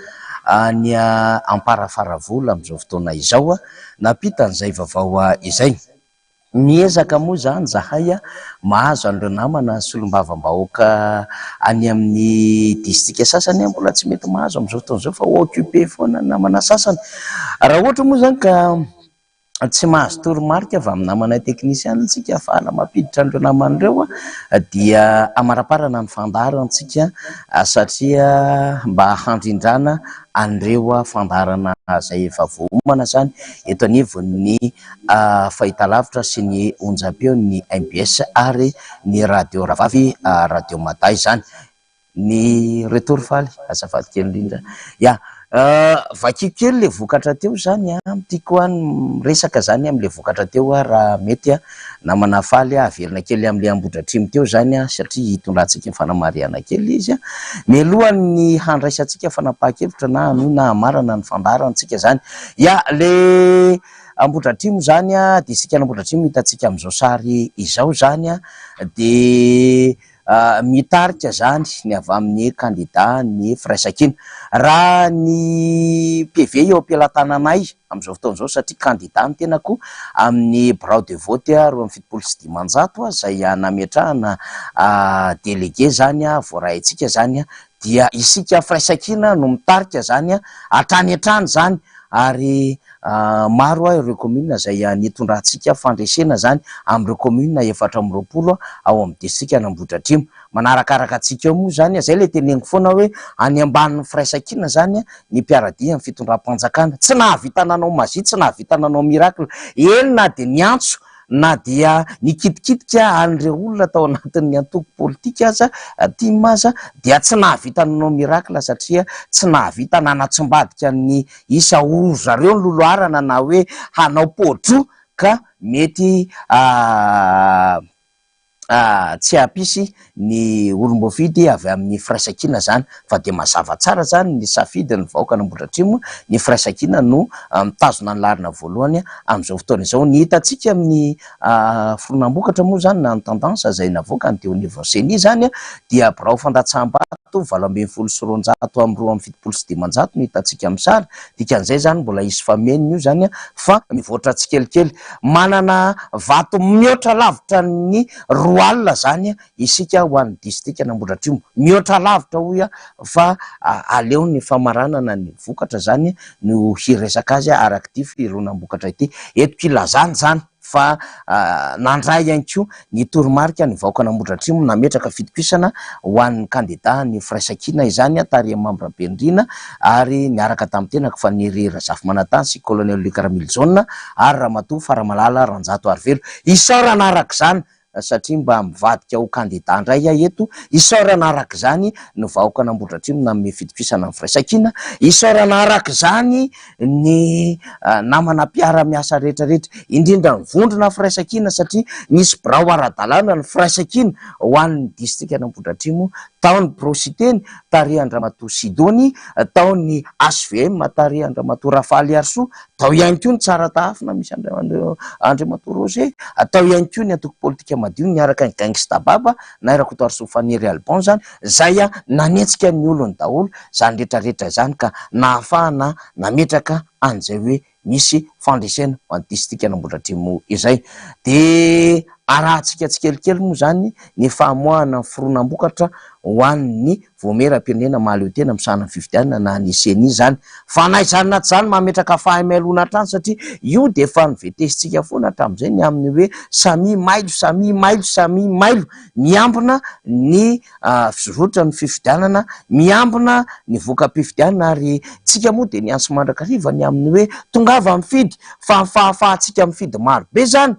any Amparafaravola amin'izao fotoana izao nampita an'izay vaovao izay. Miezaka moa izany izahay mahazo an'ireo namana solombavambahoaka any amin'ny distrika sasany mbola tsy mety mahazo amin'izao fotoana izao fa occupé foana ny namana sasany. Raha ohatra moa izany ka tsy mahazo toromarika avy amin'ny namanay teknisianina isika ahafahana mampiditra an'ireo namana ireo dia hamaraparana ny fandaharantsika satria mba handrindrana an'ireo fandaharana izay efa voaomana izany eto anivon'ny fahitalavitra sy ny onjam-peon'ny mbs ary ny radio rahavavy radio mada izany. Ny retour faly, azafady kely indrindra. Ya, vakiko kely le vokatra teo zany an, tiako an miresaka zany amle vokatra teo aho raha mety an, namana faly an, averina kely amle Ambohidratrimo teo zany an, satria hitondrantsika fanamarihana kely izy an, mialohan'ny handraisantsika fanapahan-kevitra na hanohy na hamarana ny fandaharantsika zany. Ya, le Ambohidratrimo zany an, distrikan'Ambohidratrimo hitantsika amzao sary izao zany an, de Mitarika izany ny avy amin'ny kandida ny Firaisankina. Raha ny PV eo am-pelatananay amin'izao fotoana izao satria kandida ny tenako amin'ny birao de vote 572 izay nametrahana délégué izany voaraintsika izany dia isika Firaisankina no mitarika izany hatrany hatrany izany ary maro ireo commune izay nitondrantsika fandresena izany amin'ireo commune 24 ao amin'ny distrikan'Ambohidratrimo. Manarakaraka antsika eo moa izany, izay ilay teneniko foana hoe any ambanin'ny firaisankina izany ny mpiara-dia amin'ny fitondram-panjakana. Tsy nahavita nanao magie, tsy nahavita nanao miracle. Eny na dia niantso Na dia nikitikitika an'ireo olona tao anatin'ny antoko politika aza tim aza dia tsy nahavita nanao miracle satria tsy nahavita nanatsimbadika ny isa ho zareo ny loloharana na hoe hanao pôdro ka mety tsy hampisy ny olom-boafidy avy amin'ny firaisankina izany fa dia mazava tsara izany ny safidin'ny vahoakan'Ambohidratrimo, ny firaisankina no mitazona ny laharana voalohany amin'izao fotoana izao. Ny hitantsika amin'ny fironam-bokatra moa izany na ny tendance izay navoakany teo anivon'ny Ceni izany dia birao fandatsaham-bato 218 amin'ny 572 no hitantsika amin'ny sary, dikan'izay izany mbola hisy famenony io izany fa mivoatra tsikelikely. Manana vato mihoatra lavitra ny 20 izany isika ho an'ny distrikan'Ambohidratrimo. Mihoatra lavitra hoy aho fa aleo ny famaranana ny vokatra izany no hiresaka azy araka ity fironam-bokatra ity. Entiko ilazana izany. fa nandray ihany koa ny toromarika ny vahoakan'Ambohidratrimo nametraka fitokisana ho an'ny kandida ny Firaisankina izany tarihan'i Mamy Rabenirina ary niaraka tamin'ny tenako Faniry Razafimanantany sy Colonel Luc Ramilijaona ary Ramatoa Faramalala Ranjatoarivelo. Isaorana araka izany satria mba mivadika ho kandida indray aho eto, isaorana araka izany ny vahoakan'Ambohidratrimo nanome fitokisana ny Firaisankina, isaorana araka izany ny namana mpiara-miasa rehetra rehetra, indrindra ny vondrona Firaisankina satria nisy birao ara-dalàna ny Firaisankina ho an'ny distrikan'Ambohidratrimo, tao ny birao Siteny tarihan-dRamatoa Sidony, tao ny HVM tarihan-dRamatoa Rafaliarisoa, Tao ihany koa ny Tsaratahafina misy an-dRandriamatoa Roger, tao ihany koa ny antoko politika madio niaraka ny Gangsta Baba na i Rakotoarisoa Faniry Alban izany, izay nanetsika ny olony daholo izany rehetra rehetra izany ka nahafahana nametraka an'izay hoe misy fandresena ho an'ny distrikan'Ambohidratrimo izay. Dia arahantsika tsikelikely moa izany ny famoahana ny fironam-bokatra ho an'ny Vaomieram-pirenena mahaleo tena misahana ny fifidianana na ny Ceni izany. Fa na izany na tsy izany mametraka fahamelohana hatrany satria io dia efa novetesintsika foana hatramin'izay ny amin'ny hoe samia mailo, samia mailo, samia mailo miambina ny fizotra ny fifidianana, miambina ny voka-pifidianana ary tsika moa dia niantso mandrakariva ny amin'ny hoe tongava mifidy fa ny fahafahantsika mifidy maro be izany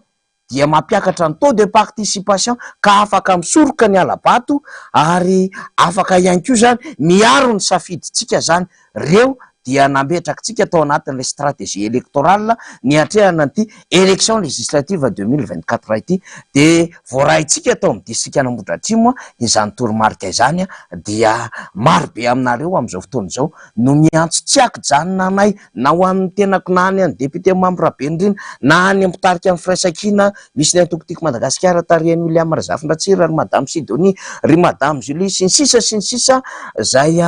dia mampiakatra ny taux de participation ka afaka misoroka ny hala-bato ary afaka ihany koa izany miaro ny safidintsika izany. Ireo dia nametrakitsika tao anatin'ilay stratégie électorale niatrehana an'ity élection législative 2024 ity. Dia voaraintsika tao amin'ny distrikan'Ambohidratrimo izany toromarika izany dia maro be aminareo amin'izao fotoana izao no miantso tsy ankijanona anay na ho an'ny tenako na any an'ny député Mamy Rabenirina na any amin'ny mpitarika ny firaisankina misy ny antoko Tiako Madagasikara tarihan'i William Razafindratsira ry Madame Sidonie ry Madame Julie sy ny sisa sy ny sisa izay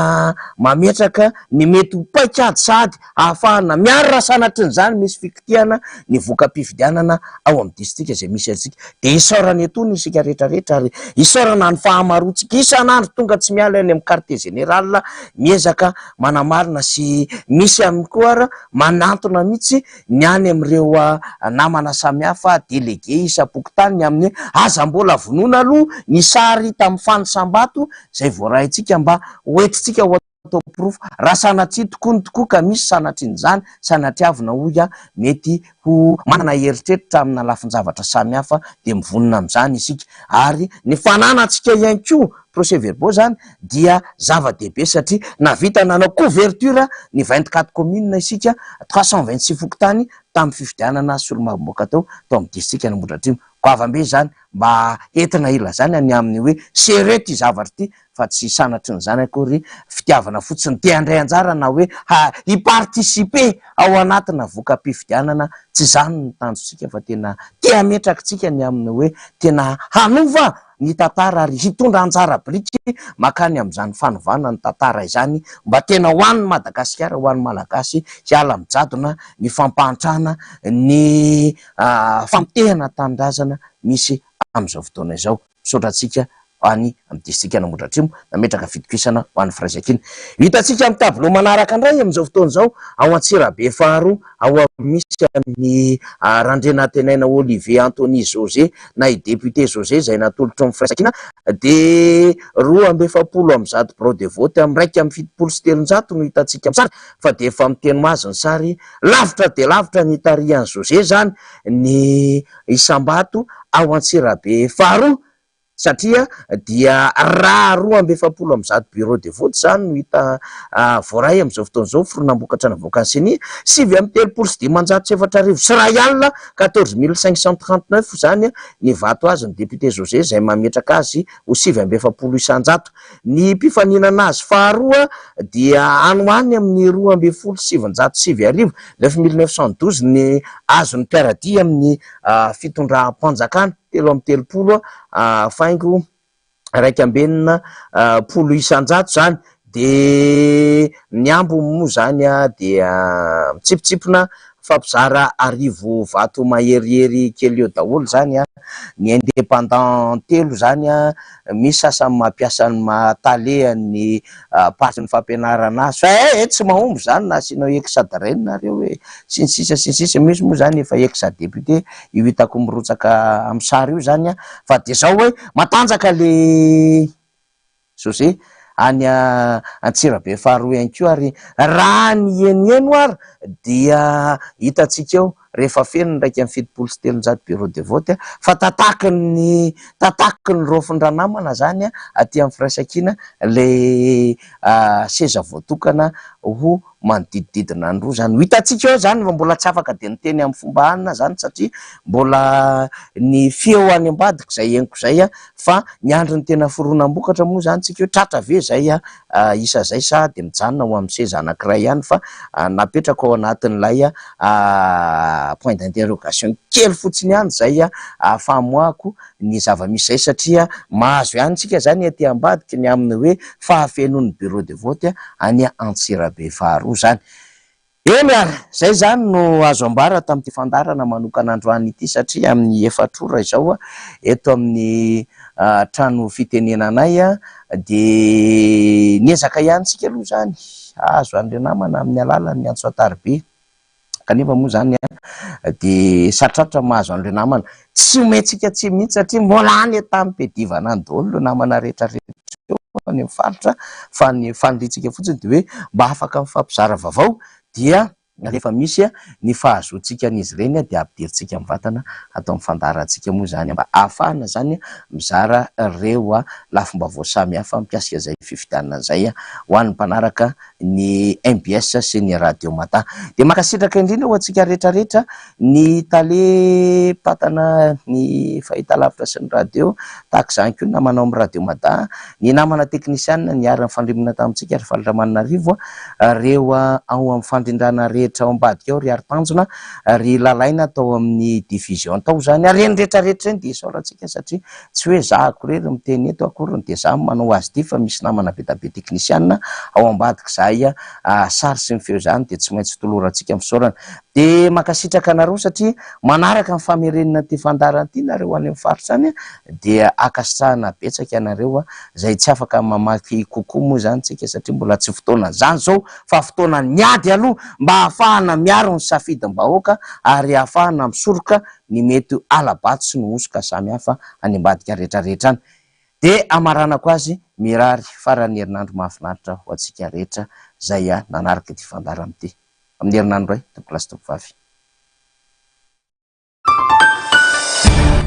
mametraka ny mety ho paikady sahady ahafahana miaro raha sanatrin'izany misy fikitihana ny voka-pifidianana ao amin'ny distrika izay misy antsika dia isaorana etoana isika rehetra rehetra ary isaorana ny fahamaroantsika isan'andro tonga tsy miala any amin'ny quartier général miezaka manamarina sy misy aminy koa ara manantona mihitsy ny any amin'ireo namana samihafa délégué isam-pokontany ny amin'ny hoe aza mbola vonoina aloha ny sary tamin'ny fanisam-bato izay voaraintsika mba hoentintsika ho atao porofo raha sanatria tokoa ny tokoa ka misy sanatrian'izany sanatriavina hoy aho mety ho manana eritreritra amina lafin-javatra samihafa dia mivonona amin'izany isika ary ny fananantsika ihany koa procès verbaux izany dia zava-dehibe satria nahavita nanao couverture ny 24 communes isika, 326 fokontany tamin'ny fifidianana solombavambahoaka teo tao amin'ny distrikan'Ambohidratrimo. Goavam-be izany mba entina hilazana ny amin'ny hoe sérieux ity zavatra ity fa tsy sanatrin'izany akory fitiavana fotsiny te handray anjara na hoe hi-participer ao anatina voka-pifidianana, tsy izany no tanjontsika fa tena te hametrakitsika ny amin'ny hoe tena hanova ny tantara ary hitondra anjara biriky makany amin'izany fanovana ny tantara izany mba tena ho an'i Madagasikara, ho an'ny Malagasy hiala amin'ny jadona, ny fampahantrana, ny famotehana tanindrazana misy amin'izao fotoana izao. Misaotra antsika any amin'ny distrikan'Ambohidratrimo nametraka fitokisana ho an'ny firaisankina. Hitantsika amin'ny tableau manaraka indray amin'izao fotoana izao ao Antsirabe faharoa ao amin'ny misy an'i Randrianantenaina Olivier Anthony José na i député José izay natolotry ny firaisankina dia 142 bureau de vote amin'ny 371 no hitantsika amin'ny sary fa dia efa miteny ho azy ny sary lavitra dia lavitra ny hitarihan'i José izany ny isam-bato ao Antsirabe faharoa satria dia raha 142 bureau de vote izany no hita voaray amin'izao fotoana izao, fironam-bokatra navoakan'ny Ceni, 439,401, 14539, izany ny vato azon'ny député José izay mametraka azy ho 49%. Ny mpifaninana azy faharoa dia any ho any amin'ny 1912, 9912, ny azon'ny mpiara-dia amin'ny fitondram-panjakana. 33 faingo 61% izany dia ny ambiny moa izany dia mitsipitsipona Mifampizara arivo vato maherihery kely eo daholo zany an, ny indépendant telo zany an, misy sasany mampiasa ny maha tale an'ny partie ny fampianarana azy fa eh tsy mahomby zany na asianao ex DREN nareo e, sy ny sisa sy ny sisa, misy moa zany efa ex député io hitako mirotsaka amin'ny sary io zany an, fa de zao hoe matanjaka le José, any Antsirabe faharoa ihany koa ary raha ny henoheno ary dia hitantsika eo rehefa feno ny 371 bureau de vote fa tatakin'ny tatakin'ny raofin-dranamana zany aty amin'ny firaisankina ilay seza voatokana ho manodidididina ny roa zany. Ho hitantsika eo zany fa mbola tsy afaka dia niteny amin'ny fomba anona zany satria mbola ny feo any ambadika izay henoko izay fa miandry ny tena fironam-bokatra moa zany tsika hoe tratra ve izay isa izay sa dia mijanona ho amin'ny seza anankiray ihany fa napetrako ao anatin'ilay point d'interrogation kely fotsiny ihany izay famoahako ny zava-misy izay satria mahazo ihany tsika zany aty ambadiky ny amin'ny hoe fahafenoan'ny bureau de vote any Antsirabe faharoa zany. Eny ary, zay zany no azo ambara tamin'ity fandaharana manokana androany ity satria amin'ny efatra ora izao eto amin'ny trano fitenenanay dia niezaka ihany tsika aloha zany hahazo an'ireo namana amin'ny alalan'ny antso an-tariby. Kanefa moa izany dia satratra mahazo an'ireo namana. Tsy omentsika tsiny mihitsy satria mbola any an-tamim-piadivana any daholo ireo namana rehetra rehetra ireo any amin'ny faritra fa ny faniriantsika fotsiny dia hoe mba afaka mifampizara vaovao dia rehefa misy ny fahazoantsika an'izy ireny dia ampidirintsika mivantana ato amin'ny fandaharantsika moa izany mba ahafahana izany mizara ireo lafim-baovao samihafa mikasika izay fifidianana izay ho an'ny mpanaraka ny mbs sy ny Radio Mada. Dia mankasitraka indrindra ho antsika rehetra rehetra, ny tale mpitantana ny fahitalavitra sy ny radio, tahaka izany koa ny namana ao amin'ny Radio Mada, ny namana teknisianina niara-nifandrimbona tamintsika ry Faly Ramananarivo, ireo ao amin'ny fandrindrana rehetra ao ambadika ao ry Haritanjona, ry Lalaina tao amin'ny diffusion tao izany, ary ireny rehetra rehetra ireny dia isaorantsika satria Tsy hoe za akory no miteny eto akory dia za no manao azy ity fa misy namana be da be teknisiana ao ambadik'izay sary sy ny feo izany dia tsy maintsy tolorantsika ny fisaorana. Dia mankasitraka anareo satria manaraka ny famerenana ity fandaharana ity nareo any amin'ny faritra any dia ankasitrahana betsaka ianareo izay tsy afaka mamaky kokoa moa izany tsika satria mbola tsy fotoanan'izany izao fa fotoanan'ny ady aloha mba hahafahana miaro ny safidim-bahoaka ary hahafahana misoroka ny mety ho hala-bato sy ny hosoka samihafa any ambadika rehetrarehetra any. Dia hamaranako azy, mirary faran'ny herinandro mahafinaritra ho antsika rehetra izay nanaraka ity fandaharana ity. Amin'ny herinandro indray, tompokolahy sy tompovavy.